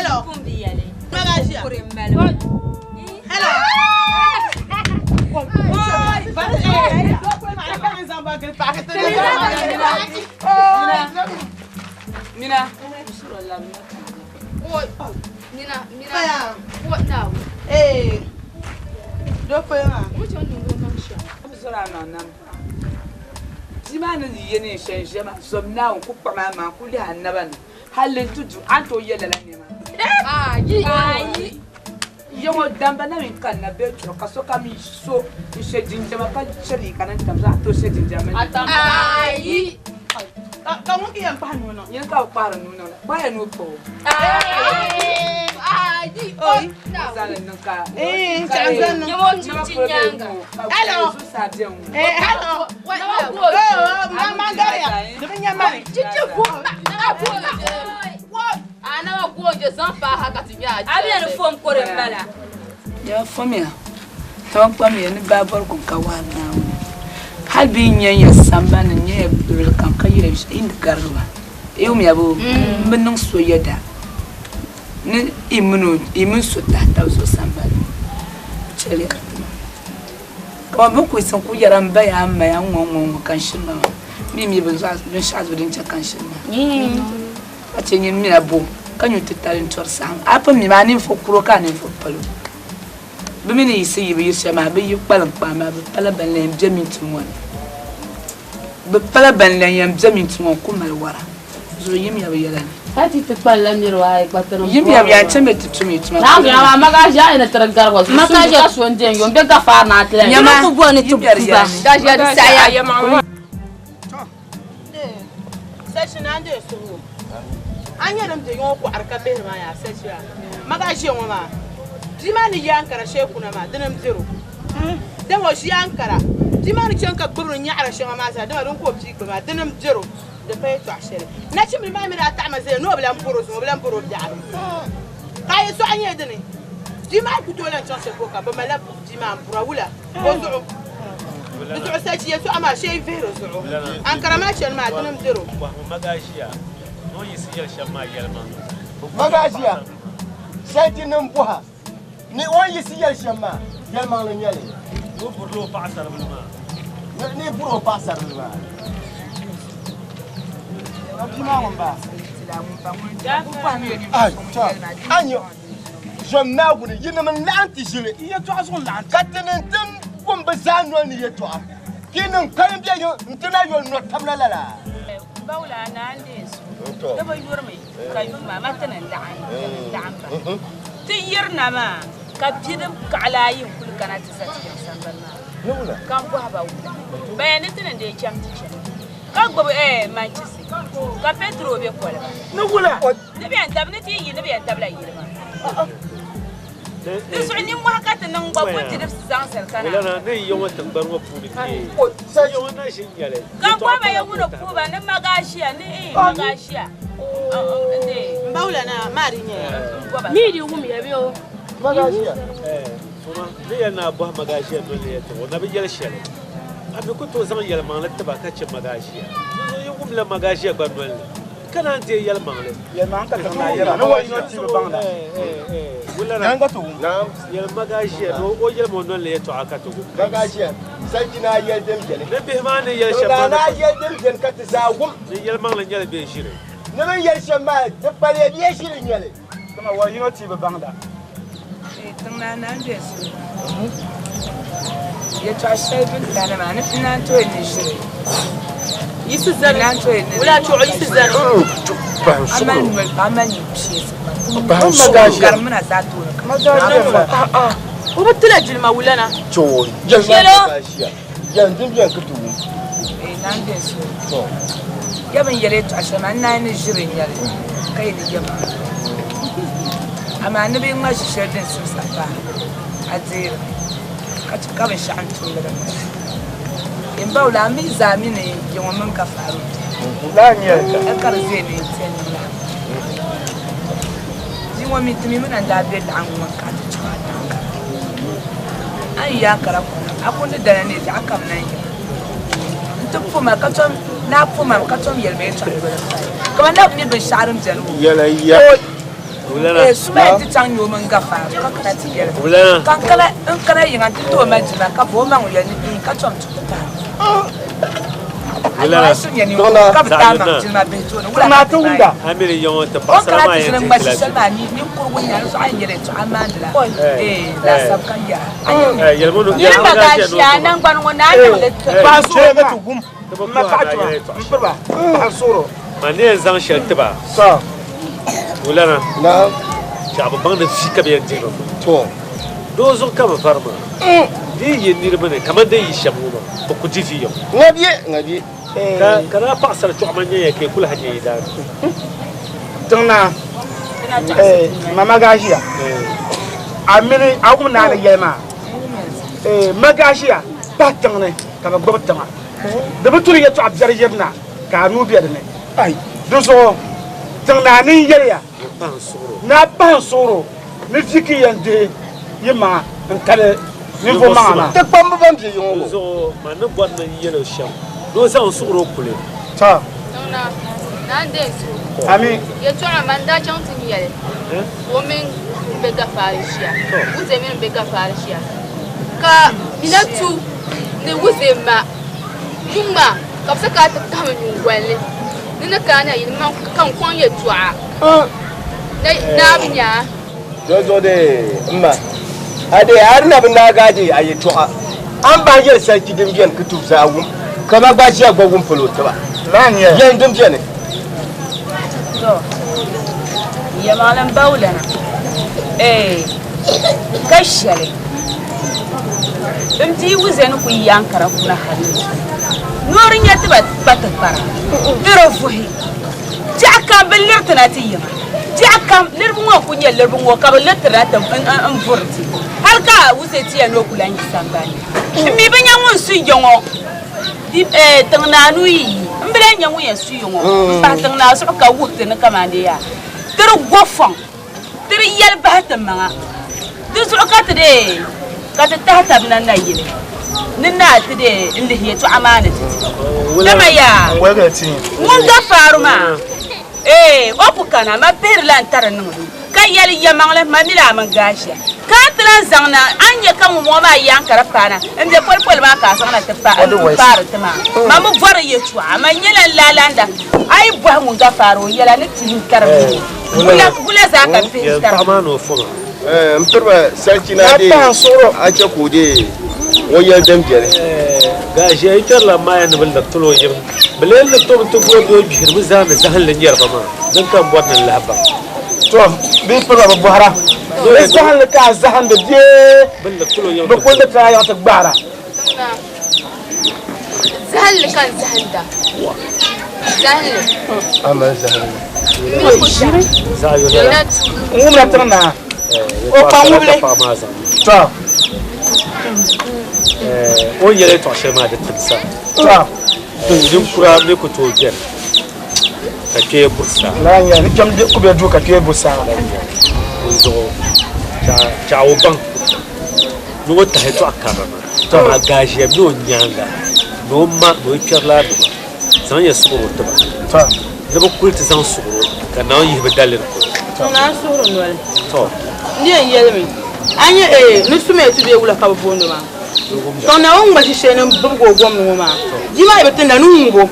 Hello. Pun bi yɛli. Magajiya. Kuri m-mali o. Hello. Nina. Nina, Nina. What now? Ee. Do polo maa. Mo chɛŋ niŋ o maŋ shɛm. Bi zɔri a maŋ nam. Bia maa ni ye neen shɛli n-ʒiya maa, zom Naawuni ku kpuɣim a maŋ ku lihi a naba ni hali nti du a ni tooi ye lala nɛma. Ayi. Ayi. Ya ŋɔ damba na mi kanna bee chuɣu ka sokam yi so n-she jinjama ka che liiga ni n-tam zuɣu a tooi she jinjam mini liiga. Ayi. Ka ŋun ki yɛn kpahi nuu niŋ? Nyini ka bɛ kpahiri nuu niŋ la. Kpahila nuu pa o. Ayi. Oi. Zaŋli niŋ ka. Ee, chaŋ zaŋ niŋ. Nyama o chinchini nyaaŋa. Hello. Zuɣusaa beni ŋɔ. Eh, hello. Oh, ma gariya. Di bi nya mani. Chichi bu ma na bu ma. A na wa goonje zaŋ paai ha ka ti nya a A bi yɛli fom kore m-bala. Ya fomiya, taba kpamiya ni baa bɔri kum ka wahi Naawuni. Hal bɛ yi nya ya sambani ni n-nya ya luɣili kam ka yɛli ya yi ni garigi ba, yi wumya boo? M bi niŋ so yɛda ni yi mini so tahi tab zuɣu sambani ni. Chɛliya ka ti ma. Kaman bɛ ni kul yiɣisi n-kul yɛra m ba ya, m ma ya, n-ŋɔ n-ŋɔ n-ŋɔ ka n shiri ma maa, m mi mi binshɛɣu zuɣu din chɛ ka n shiri maa. Ka chɛ nyin mina bo ka nyu titali n-tɔri saɣim. A pun mi maa ninvuɣ kuro ka a ninvuɣ palo. Bɛ mi ni yiɣisi yi bi yiri shɛli maa, bɛ yi kpalim kpaai maa, bɛ pala ban lan yɛn be minti ŋɔ ni. Bɛ pala ban lan yɛn be minti ŋɔ ni ku mali wara. Zuɣu yimya bɛ yɛla ni. Ka ti ti kpalila niriba ayi gba ti ni Yimya bɛ yɛn chami ti tum yi tuma. Naawuni maa magaʒi ayi ni tiri gariba zuɣu sunju ka so n-deei n-yo m-be gafaari ni a ti lan Nyama, Ti ku bo ni ti yimya di ku ba. yɛla ni. Gaʒiya di saɣiya. Sachi naa n-deei suhigu. A nya din be yiŋɔ kɔɣiri ka bihiri maa yaa sachi yaa. Magaʒia ŋɔ maa, bia maa ni yi Ankara shee kuna maa, dini m-beri o. Dama o ʒi Ankara, bia maa ni chaŋ ka gbibiri nyaɣiri shɛŋa maa zaa, dama din ka o pii gbubi maa, dini m-beri o. Di pa yɛtɔɣ shɛli. Nachimbila maa mi daa taɣi ma zaya ni o bi lan bɔr o zuŋɔ, o bi lan bɔr o biɛɣu. Ka a yɛtɔɣa nyɛ dini? Bia maa ku tooi lan chaŋ shɛli polo ka bɛ malila bia maa m-bura wula o zuɣu. Di zuɣu sachi yɛtɔɣa maa shee vihiri zuɣu. Ankara maa chani maa dini m-beri o. Magaʒia, sachi nim bɔha ni o ni yiɣisi yɛli shɛm maa, yɛlimaŋli n-nyɛ li. Ni o burila o paɣasaribili maa. Ni buri o paɣasaribili maa. Ai, to, a nya zom Naawuni, yinim n-laɣim ti ʒili, ka tinim ti wum bɛ zaa noli ni yɛtɔɣa, ka yinim kpalim be yiŋ nti na yoli nɔtab la lala. Bawula naa n-deei zuɣu. Di bi yurimi ka yuma ma ti ni laɣim, ti ni laɣim ba. Ti yirina maa ka bidib kaɣila ayi n-kuli kana ti za ti yiŋ sambani maa ni ka m bɔhi ba wula. Ban yɛn ni ti ni deei chaŋ ti chani ka gbubi manchisi ka petrol be koliba ni bɛ yɛn tabi ni ti yi yi ni bɛ yɛn tabila yili maa. Di zuɣu nimmohi ka ti niŋ gba ku bidibisi zaŋsiri ka Wulana ni yi ŋɔ tiŋgbani ŋɔ puuni kpee, yi ŋɔ na ʒi n-nyɛli. Ka n bɔhi ba ya ŋuni puhi ba ni magaʒia ni magaʒia M ba wulana maa di nyɛya. Mi di wumya bɛ o. Magaʒia. Tuma, ni yɛli ni a bɔhi magaʒia noli ni yɛltɔɣa, o na bi yɛli shɛli. A mi ku tooi zaŋ yɛlimaŋli ti ba ka chɛ magaʒia. Dinzuɣu yi wumla magaʒia gba noli ni, ka naan deei yɛlimaŋli. Yɛlimaŋli ka tiŋ naa yɛra, ni wa yino ti bi baŋda. Wulana, yɛli magaʒia ni o yɛlimi o noli ni yɛltɔɣa ka ti wum. Magaʒia, sachi naa yɛli din beni. Ni bihi maa ni yɛli shɛm maa Naa yɛli din beni ka ti zaa wum. Ni yɛlimaŋli nyɛli bee ʒiri. Ni bɛ ni yɛli shɛm maa, di paliya bee ʒiri nyɛli. Dama wa yino ti bi baŋda. Tiŋ naa naan be suhu. Yɛtɔɣ shɛli bɛ ni tana maa ni n naan tooi ni ʒiri. Yisi zani. Naan tooi ni Wula chuɣu yisi zani. A mali noli ka a mali nini piɛsi ma. Garimina zaa tooni ka. O bi tila jilima wulana. To, yɛli magaʒia. Yɛli din beni ka ti wum. Naan be suhu. Ya bɛ ni yɛli yɛtɔɣ shɛli maa n naan ni ʒiri n-nyɛli ka yi ni yɛm ma. Amaa ni bɛ ŋma ʒi shɛli din simsa paai a deeri mi, ka chɛ ka binshɛɣu n-tumdi din bala. M ba wula, a mi zaa mi ni yiŋɔ mini Gafaru bia, ka di ʒe ni n-ti niŋ la. Bia ŋɔ mi ti mi mi na n-daa be laɣiŋgu ŋɔ ni ka a ti chaŋ a taaŋa. A ni yi Ankara kuna, a kundi dala ni zaɣ kam na n-yina nti po ma ka tom ni a po ma ka tom yɛli ma yɛtɔɣa yoli m-pali. Kaman na bi mi binshɛɣu din beni ŋɔ. Yɛla ya. Sumaya ti chaŋ nyɛ o mini Gafaaru ka kana ti yɛli ma ka n kana yiŋa nti ti o ma jilima ka bo o maŋ yɛli ni bia ka tom ti ku pahi. Ka bɛ taai maŋ jilima bihi tooni wula ka ti maai. O ni kana ti ʒini ŋma ʒi shɛli maa ninkurigu n-nyɛ a ni zuɣu a ni yɛli yɛltɔɣa maandila laasabu ka yɛra. Niriba gaashiya a naŋgbani ŋɔ ni a niŋ li ti ba. Ma ni yɛn zaŋ shɛli ti ba wulana chɛ bi baŋ ni vi ka bɛ yɛn dihi ba maa. Doo zuɣu ka bɛ vari maa. Di yi yi niriba ni kamani di yi shɛm ŋɔ maa, bɛ ku di vi yaŋ. Ka daa paɣisari chuɣu maa nyɛya ka yi kuli ha nyɛ yi daa ni. Tiŋ naa, Mama Gaashiya, a mini a wum naa ni yɛli maa, Ma Gaashiya pahi tiŋ ni ka bɛ gbubi tiŋa. Di bi turi yɛtɔɣa biɛri yirina ka a nuu be di ni. Di zuɣu tiŋ naa ni yɛliya ni a pahi n suɣuro ni vi ka yi yɛn dihi yi maŋa n-kali ninvuɣ maŋa maa. Ti kpamba ban be yiŋɔ ŋɔ. Di zuɣu man ni bɔri ni n yɛl o shɛm ni o zaŋ n suɣuro kuli. Tɔ! Tiŋ naa, naa n-deei n suhu. Ami. Yɛtɔɣa man daa chaŋ ti yɛli ka o mini m be Gafaari ʒiya, Wuze mini m be Gafaari ʒiya, ka mina tu ni wuze ma yuŋ maa ka bɛ sa ka a ti kahimi nyingoli ni ni ni kana na yili ma ka n kɔŋ yɛtɔɣa naa bi nya a. Dinzuɣu dee m ma, a dee a di na bi naagi a dee a yɛtɔɣa, a ni bahi yɛli sariki din beni ka ti zaa wum, ka ma gba ʒiya gba wum palo tiba. Yɛli din beni. To, yɛlimaŋli m-ba wulana, eeh, ka shɛli. N bia wuze ni kuli ya n-kara kuna hali ni zuŋɔ. Noori nya ti ba kpa tikpara, di di vuhi. Biɛɣu kam bɛ liritina ti yiŋa. Biɛɣu kam liribu ŋɔ n-kuli nyɛ liribu ŋɔ ka bɛ liritirina ti n-vuri ti. Hali ka wuze ti yɛli ni o ku lan yi sambani ni. M mi bi nya ŋun su ya ŋɔ tiŋ naa nuu yi yi. M bi lahi nya ŋun yɛn su ya ŋɔ m-pahi tiŋ naa zuɣu ka wuhi ti ni kamani yaa ti di go fɔŋ. Ti di yɛli bahi ti maŋa. Di zuɣu ka ti dee ka ti tahi tab na nayili ni naa ti dee n-lihi yɛtɔɣa maa ni ti ti. Dama yaa, ŋun Gafaaru maa, ee, o ku kana, ma pihirila n-tari niŋdi o, ka yɛli, Yɛmaŋli, ma mini a mini Gaashia. Ka a ti lan zaŋ na, a ni nya ka ŋumbɔŋɔ maa yaaŋ ka di paana m-be polipoli maa ka a zaŋ na ti paari ti maa. Ma mi bɔri yɛtɔɣa, man nyɛla n laalanda. A yi bɔhi ŋun Gafaaru o yɛla ni pihi n-tari mi o. Wula zaa ka pihi tari. Paɣa maa ni o foma. M piriba sarchi naa dee a chɛ ka o dee o yɛli din beni. Gaʒiya yi kpɛrila maaya ni bɛ liriti o yim. Bɛ lee liriti o mi ti gooi bee o gbihirimi zaani zahinli nyɛriba maa. Din ka m bɔri ni n lahi baŋ. To, bɛ yi piriba bɛ bɔhira. Bɛ zahinli ka a zahindi bee bɛ kuli liriti a yiŋ ti gbaara. Zahinli ka n zahinda. Zahinli. A mali zahinli. N wumla tiŋ naa. O kpa ŋubili. To. O ni yɛli yɛltɔɣa shɛli maa di timsa. To. Ninkura mi ku tooi gbɛri ka kpee buri saa. Lala n-nyɛ li. Ni kpɛm ku be duu ka kpee buri saa. Dinzuɣu chaɣ o baŋ. Ni o tahi tɔɣ karili maa, amaa Gaʒia mi o nyaaŋa ni o ma ni o kpɛrilaanima zaŋ ya suɣiro ti ba ni bɛ kuli ti zaŋ suɣiro ka Naawuni yihi bɛ daliri polo. Naa suhuri noli. Tɔ! N di yɛn yɛlimi, a nya ee, ni Sumaya ti bee wula ka bɛ booni o maa? Sɔŋ Naawuni ŋma shishɛli ni m-bibigi o gom ni ŋɔ maa. Bia maa yi bi ti na ni ŋub o.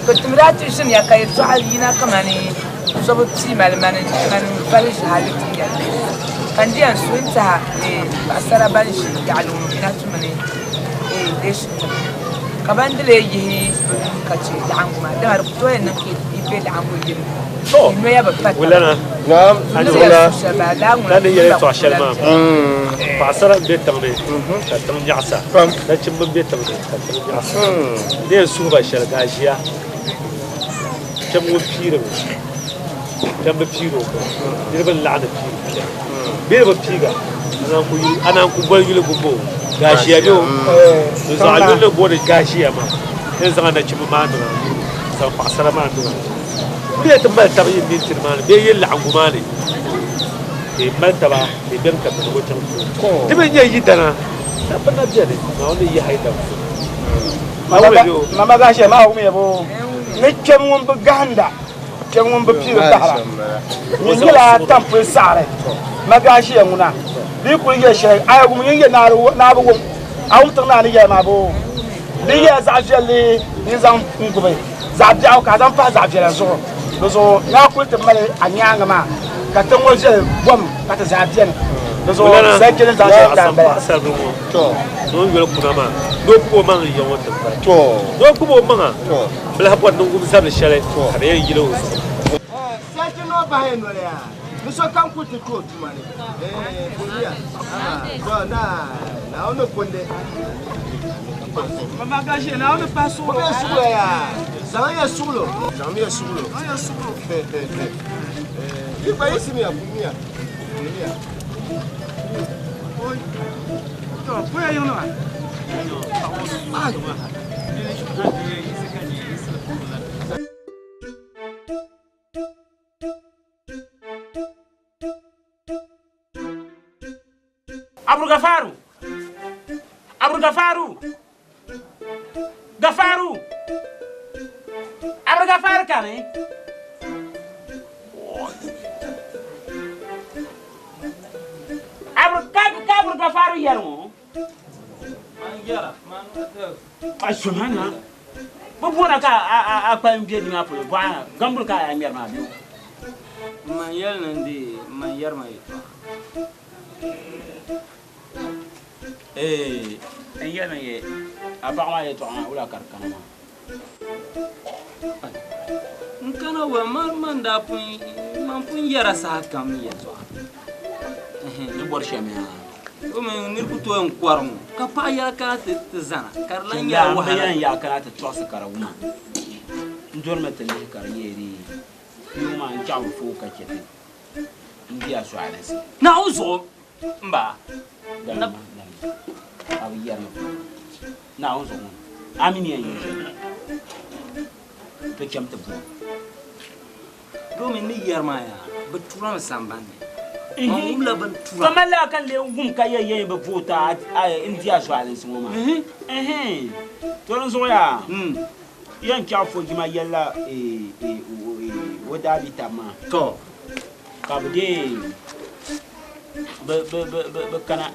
To ti mi daa ti ʒiniya ka yɛtɔɣa yina kamani so bi pii ma li mani mani vali ʒi hali ti yɛli ka n di yɛn suhi n tiɛha paɣasara ban ʒi yaɣali ŋɔ bina ti mini deeshi ka ban di lee yihi bi nuhi ka chɛ laɣingu maa dama di ku tooi yɛn niŋ ka yi be laɣingu yini yi noya bi pa taba. Naam, ka ni yɛli yɛltɔɣa shɛli maa paɣasara n be tiŋ ni ka tiŋ nyaɣisa nachimba n be tiŋ ni ka tiŋ nyaɣisa ni yɛn suhi ba shɛli ka a ʒiya kpɛm ŋun piirimi kpɛm bi piiri o niriba n laɣindi piiri kpɛm bee bi piiga. A naan ku boli yuli bumbo gaashiya bɛ o n zaŋ a yuli ni booni gaashiya maa n zaŋ a nachimba maa niŋ a nuu n zaŋ paɣasara maa niŋ a bɛ ti mali taba yi mintini maa ni bee yi laɣingu maa ni ka yi mali taba ka yi beni ka niŋbu chaŋ tooni di mi nyɛ yidana dabba na beni Naawuni ni yihi a yi dam puuni. Mama gaashiya maa wumiya bo ni kpɛm ŋun bi gahinda Kpɛm ŋun bi piiri bahira nyin nyɛla tampuli saɣiri Magaashiya ŋuna bɛ yi kuli yɛli shɛli a wum nyin yɛ naa bi wum a wum tiŋ naa ni yɛli maa boo di yɛla zaɣ viɛlli ni zaŋ n gbubi zaɣ biɛɣu ka a zaŋ pahi zaɣ viɛla zuɣu di zuɣu naa kuli ti mali a nyaanga maa ka tiŋ ŋɔ viɛli bom ka ti zaa beni di zuɣu sariki ni zaŋ shɛli daa m-bala. Ŋun yoli kuna maa ni o gbubi o maŋ n-ya ŋɔ tiŋgbani ni o gbubi o maŋa Bɛ lahi bɔri niŋgum zabili shɛli ka di yɛn yili o zuɣu. Sarki ni o bahi noli yaa ni sokam kuli ti kpe o tuma ni. Pumiya, to Naawuni ni kundi. Mama Gashi, Naawuni pahi suɣulo. Pumiya suɣulo yaa, zaŋmiya suɣulo. Zaŋmiya suɣulo. Zaŋmiya suɣulo. Yi gba yiɣisimiya, pumiya, pumiya. To, puya yiŋnima. Abdul Gafaru! Abdul Gafaru! Gafaru! Abdul Gafaru kani? Abdul ka Abdul Gafaru yɛri ŋɔ? Subhanallah. Bi boona ka a kpalim bɛ nimaa polo bɔɣa gambuli ka a yaa ŋmɛri maa bɛ o. Man yɛli ni n deei man yɛri ma yɛltɔɣa. Ee, n yɛlimi ye a paɣa maa yɛltɔɣa maa wula ka di kana maa? N kana wa man daa pun man pun yɛra saha kam yɛltɔɣa. Ni bɔri shɛm yaa. O mi nir ku tooi n kɔri ŋɔ ka paɣa yɛla kana ti zana ka di lan nyɛla wahala. N yɛn kana ti tɔɣisi ka di wuma. N dorimi ti lihi ka di nyɛ di yuŋ maa n chaɣ bi fooi ka chɛ ti n di a suɣalinsi. Naawuni zuɣu m ba. Damma, damma. A bi yɛrimi. Naawuni zuɣu ŋɔ a mi ni yɛn niŋ shɛm to cham ti bo. Domin ni yɛri maa yaa, bɛ turami sambani ni. Man wumla bɛ ni tura. Kamani laa ka n lee wum ka yɛli yɛn bi vooti a n di a zualinsi ŋɔ maa. To di zuɣu yaa, yɛn chaɣ fo jima yɛlila o daa bi tab maa. To. Ka bɛ deei bɛ kana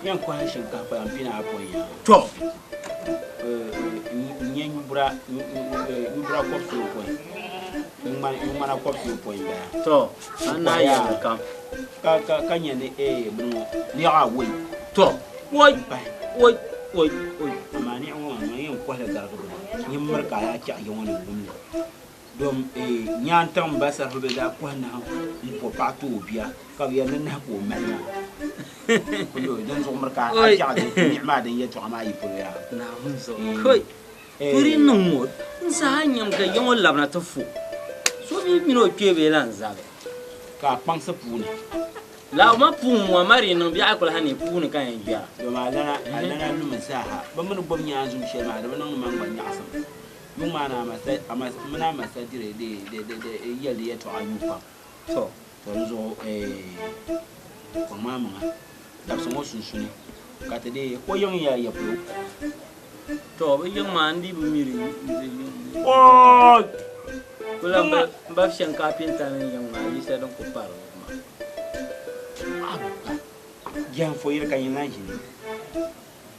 yɛn kɔhi shinkafa kpalan pina ayopɔin yaa. To. N nyɛ nyubura kɔbisi ayopɔin. Ŋmana kɔbisi ayopɔin bala. To. An na yɛli kam. Ka ka nyɛ ni bini ŋɔ niɣi awɔi. To. Woi. Woi. Woi. Woi. Amaa niɣi ŋɔ maa yɛn kɔhili garigi bini. Nyin miri ka a yaa chaɣi ya ŋɔ ni wum li. Dom nyaantiŋ m ba Sarifu bɛ daa kɔhi nahu m-po paɣa ti o bia ka bɛ yɛli ni nahu ka o mali maa. Kulo din zuɣu miri ka a chaɣi di niɣi maa din yɛltɔɣa maa yi polo yaa. Naawuni zuɣu. Koi. Turi niŋ ŋɔ n saha nyam ka ya ŋɔ labina ti fo. So mi mini o kpee bee lan zabi. Ka a kpaŋsi puuni. Laabu ma puuni ŋɔ ma di niŋ biɛɣu kuli ha ni puuni ka yɛn gbɛra. Dom a lana a lana lumi zaaha bɛ mi ni gbubi nyaanzum shɛli maa di bi niŋdi man gba nyaɣisim. Yuŋ maa ni mini a masa diri yɛli di yɛltɔɣa yuui pam. To. To di zuɣu kpaŋ maa maŋa dabisi ŋɔ sunsuuni ka ti deei o yiŋ ya ya polo. To bɛ yiŋ maa n dii bi mi di yiŋ. Ooi! Kula m ba shɛm kaapinta ni yiŋ maa yisa din ku pari zuɣu maa. Abba! Jɛhim fo yili ka nyin lan ʒini.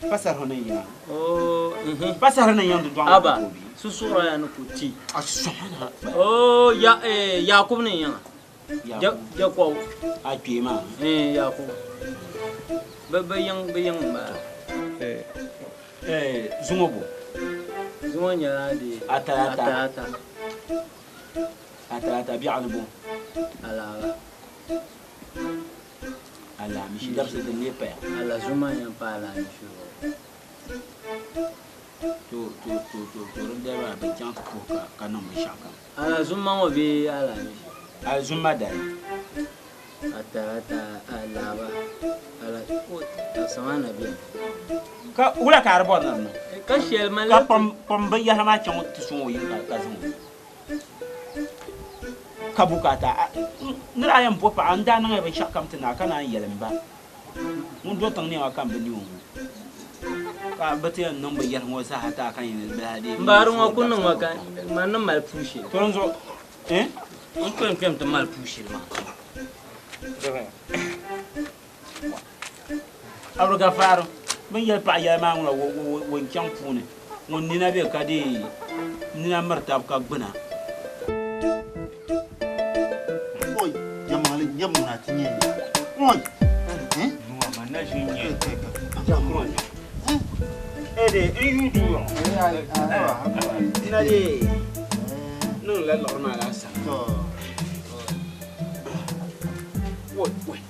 Pasarihi ni yiŋa. Oh, mhm. Pasarihi ni yiŋ dundɔŋ maa Aba, ku tooi bi. susuɣura ya ni ku ti. A sɔhana. Oh, ya, Yakubu ni yiŋa. Yakubu. Jacob. A kpee maa. Yakubu. Bɛ, bɛ yiŋ, bɛ yiŋ m-bala. Zuŋɔ bo? Zuŋɔ nyɛla di Atalata. Atalata. Atalata biɛɣu ni bo? Alaaba. Alaamishi dabisi din lee paya. Alazuma yɛn pa alaamishi zuɣu. To, to, to, to, to di dali maa bɛ chaŋ ti puhi ka, ka niŋ binshɛɣu kam. Alazuma ŋɔ bee alaamishi? Alazuma dali. Atalata, Alaba, Ala, Asama na bɛni. Ka wula ka a di bɔri ni di niŋ? Ka shɛli mali. Ka kpam binyahari maa chaŋ ti sɔŋ o yiŋ ka zaŋ o. Ka bukaata ni daa yɛn bo paɣa n daa niŋya binshɛɣu kam ti naa ka naan yɛli m ba ŋun do tiŋ nɛma kam bi ni o ŋɔ ka bɛ ti yɛn niŋ binyɛri ŋɔ zaa ti a ka yɛn bilahi deei. M ba di ŋɔ ku niŋ ma ka man ni mali puu shɛli. To dinzuɣu eh? N kpɛm kpɛm ti mali puu shɛli maa. Abdulgafar bɛ ni yɛli paɣa yɛli maa ŋuna ŋun chaŋ puuni ŋun nina be ka dee nina miri tab ka gbuna. Oi, yɛlimaŋli nyɛbu ŋuna ti nyɛ nya. Oi! Ede n yu duu ŋɔ. Na dee niŋ la liɣiri maa laasabu. Woi, woi.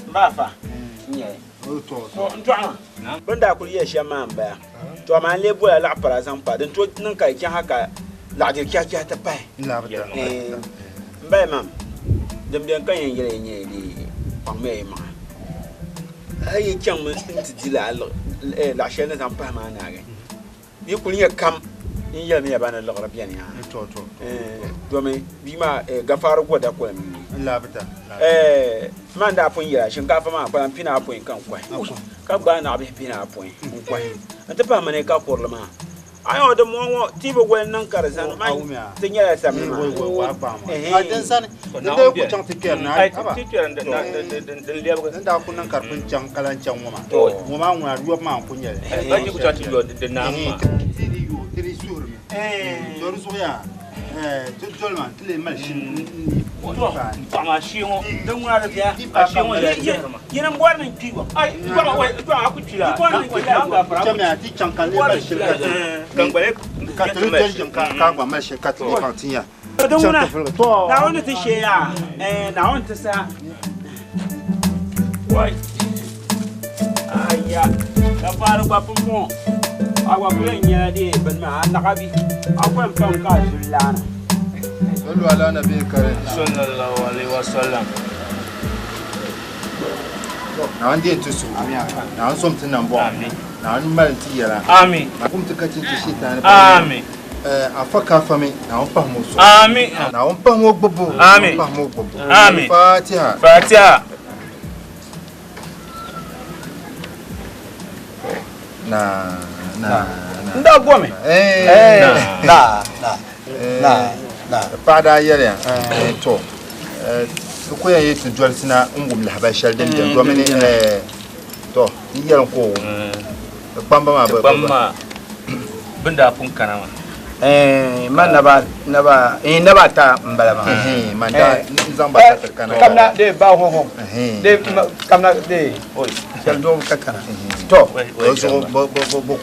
Baafa n tɔɣima bɛ ni daa kuli yɛli shɛm maa m-bala to amaa n lee bola laɣ pala zaŋ pa din tooi niŋ ka di chaŋ ha ka laɣidiri chɛhichɛhi ti pahi m bala mam din beni ka yɛn yɛli ya nyɛla di kpaŋmiya yi maŋa hali yi chaŋmi nti di lala laɣ shɛli ni zaŋ pahi maa naagi Yi kuli nyɛ kam n yɛlimiya ba ni liɣiri beni ha domi bia maa Gafaari goda kolim n-nyɛ man daa pun yɛla shinkaafa maa kpalan pina apɔin ka n kɔhi ka gbaai naɣibihi pina apɔin n kɔhi nti pahi mani ka kurili maa a yɛn di mɔŋ ŋɔ ti bi wali niŋ ka di zani man ti nyɛla samli maa. Din sani din daa ku chaŋ ti kpɛri na haba din daa ku niŋ ka di pun chaŋ ka lahi chaŋ ŋɔ maa ŋɔ maa ŋuna yɔbu maa n-ku nyɛli ti di yo ti di suhurimi to di zuɣu yaa ti doli maa ti lee mali shili Paɣa shee ŋɔ din ŋuna di viɛla yini n bɔri ni n kpi gba chamiya ti chaŋ ka lee mali shili ka ti doli ʒim ka gba mali shili ka ti lee paŋ ti nya Din ŋuna Naawuni ti shee yaa Naawuni ti saha wai aya ka faari gba pumpɔŋɔ a gba ku yɛn nyɛla dee bini maa a naɣa bi a ku yɛn pam ka a zuli laana. Sallu ala nabi karim. Sallallahu alaihi wasallam. Naawuni deei ti suhu. Naawuni som ti nambɔɣu. Naawuni mali ti yɛla. Amin. Naawuni kum ti ka ti ti shitaani. Amin. Afa ka afa mi Naawuni pahim o suhu. Amin. Naawuni pahim o gbubbu. Amin. Naawuni pahim o gbubbu. Amin. Fatiha. Fatiha. Na na na. N daa gomi. Eh. Na na na na. Paɣa daa yɛliya to ti ku yɛn yi ti dolisi na n wum lahabali shɛli din beni domini to yi yɛli n ka o wum Ti kpamba maa Ti kpamba maa bɛ ni daa pun kana maa. Eh, man naba naba eh naba ata n bala maa. Eh, man daa n zaŋ ba ti kana. Kamna de ba ho ho. De kamna de oi shɛli doo ka kana. To. O zuɣu bɛ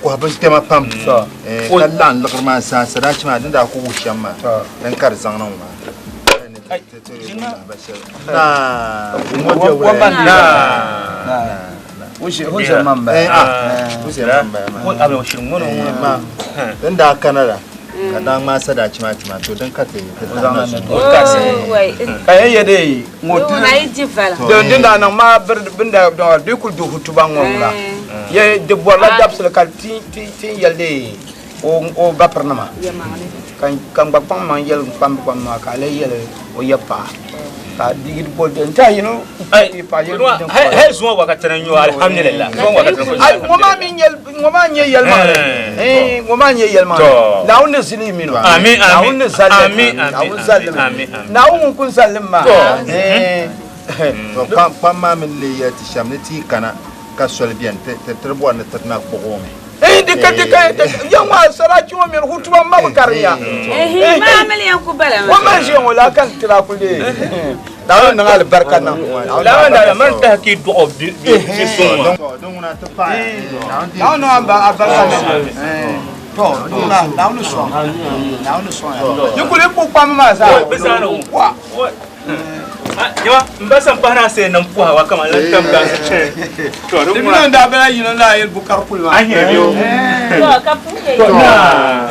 kɔhi bɛ kpɛma pam. Eh, ka laɣim liɣiri maa zaa sadachi maa din daa ku wuhi shɛm maa din ka di zaŋ niŋ maa. Na. Na. Din daa kana la ka daa ŋmaai sadachi maa ti ma to din ka ti ka yɛn yɛ de ŋɔ din daa niŋ maa bin daa di kuli du hutuba ŋɔ ŋuna yɛ di bɔrila dabisili ka ti yɛli de o bapirinima ka n gba kpaŋ maŋ yɛli n kpambi kpambi maa ka a lahi yɛli o ya paɣa ka di yi boli n tiɛha yino paɣa yɛli din hali zuŋɔ gba ka ti ni nyo alhamdulillah zuŋɔ gba ka ti ni ai ŋɔ maa mi nyɛ ŋɔ maa nyɛ yɛlimaŋli eh ŋɔ maa nyɛ yɛlimaŋli Naawuni ni zili mi no amin Naawuni ni zalli amin Naawuni zalli mi Naawuni ŋun kun zalli mi maa eh to kpam maa mi ni lee yɛli ti shɛm ni ti yi kana ka soli beni ti ti bɔri ni ti na kpuɣi o mi Eh, dika dika yan wa saraki ŋɔ mini hutuba ma bi kariya. Eh, maa miliyan ku bala maa. Wa ma ʒiya ŋɔ la kan tira kuli. Naawuni niŋ alibarika niŋ. Laban daa man tahi ki dɔɣi bi suŋ maa. Naawuni niŋ alibarika niŋ. To, ŋuna Naawuni sɔŋ. Naawuni sɔŋ ya. Yi kuli kpu kpam maa zaa. Wa. Jama n ba san pahi na se niŋ pɔha wa kaman lan tam ka to di ŋuna daa bala yino la yɛli bukari kuli maa. Ahi bio. To ka puhi na.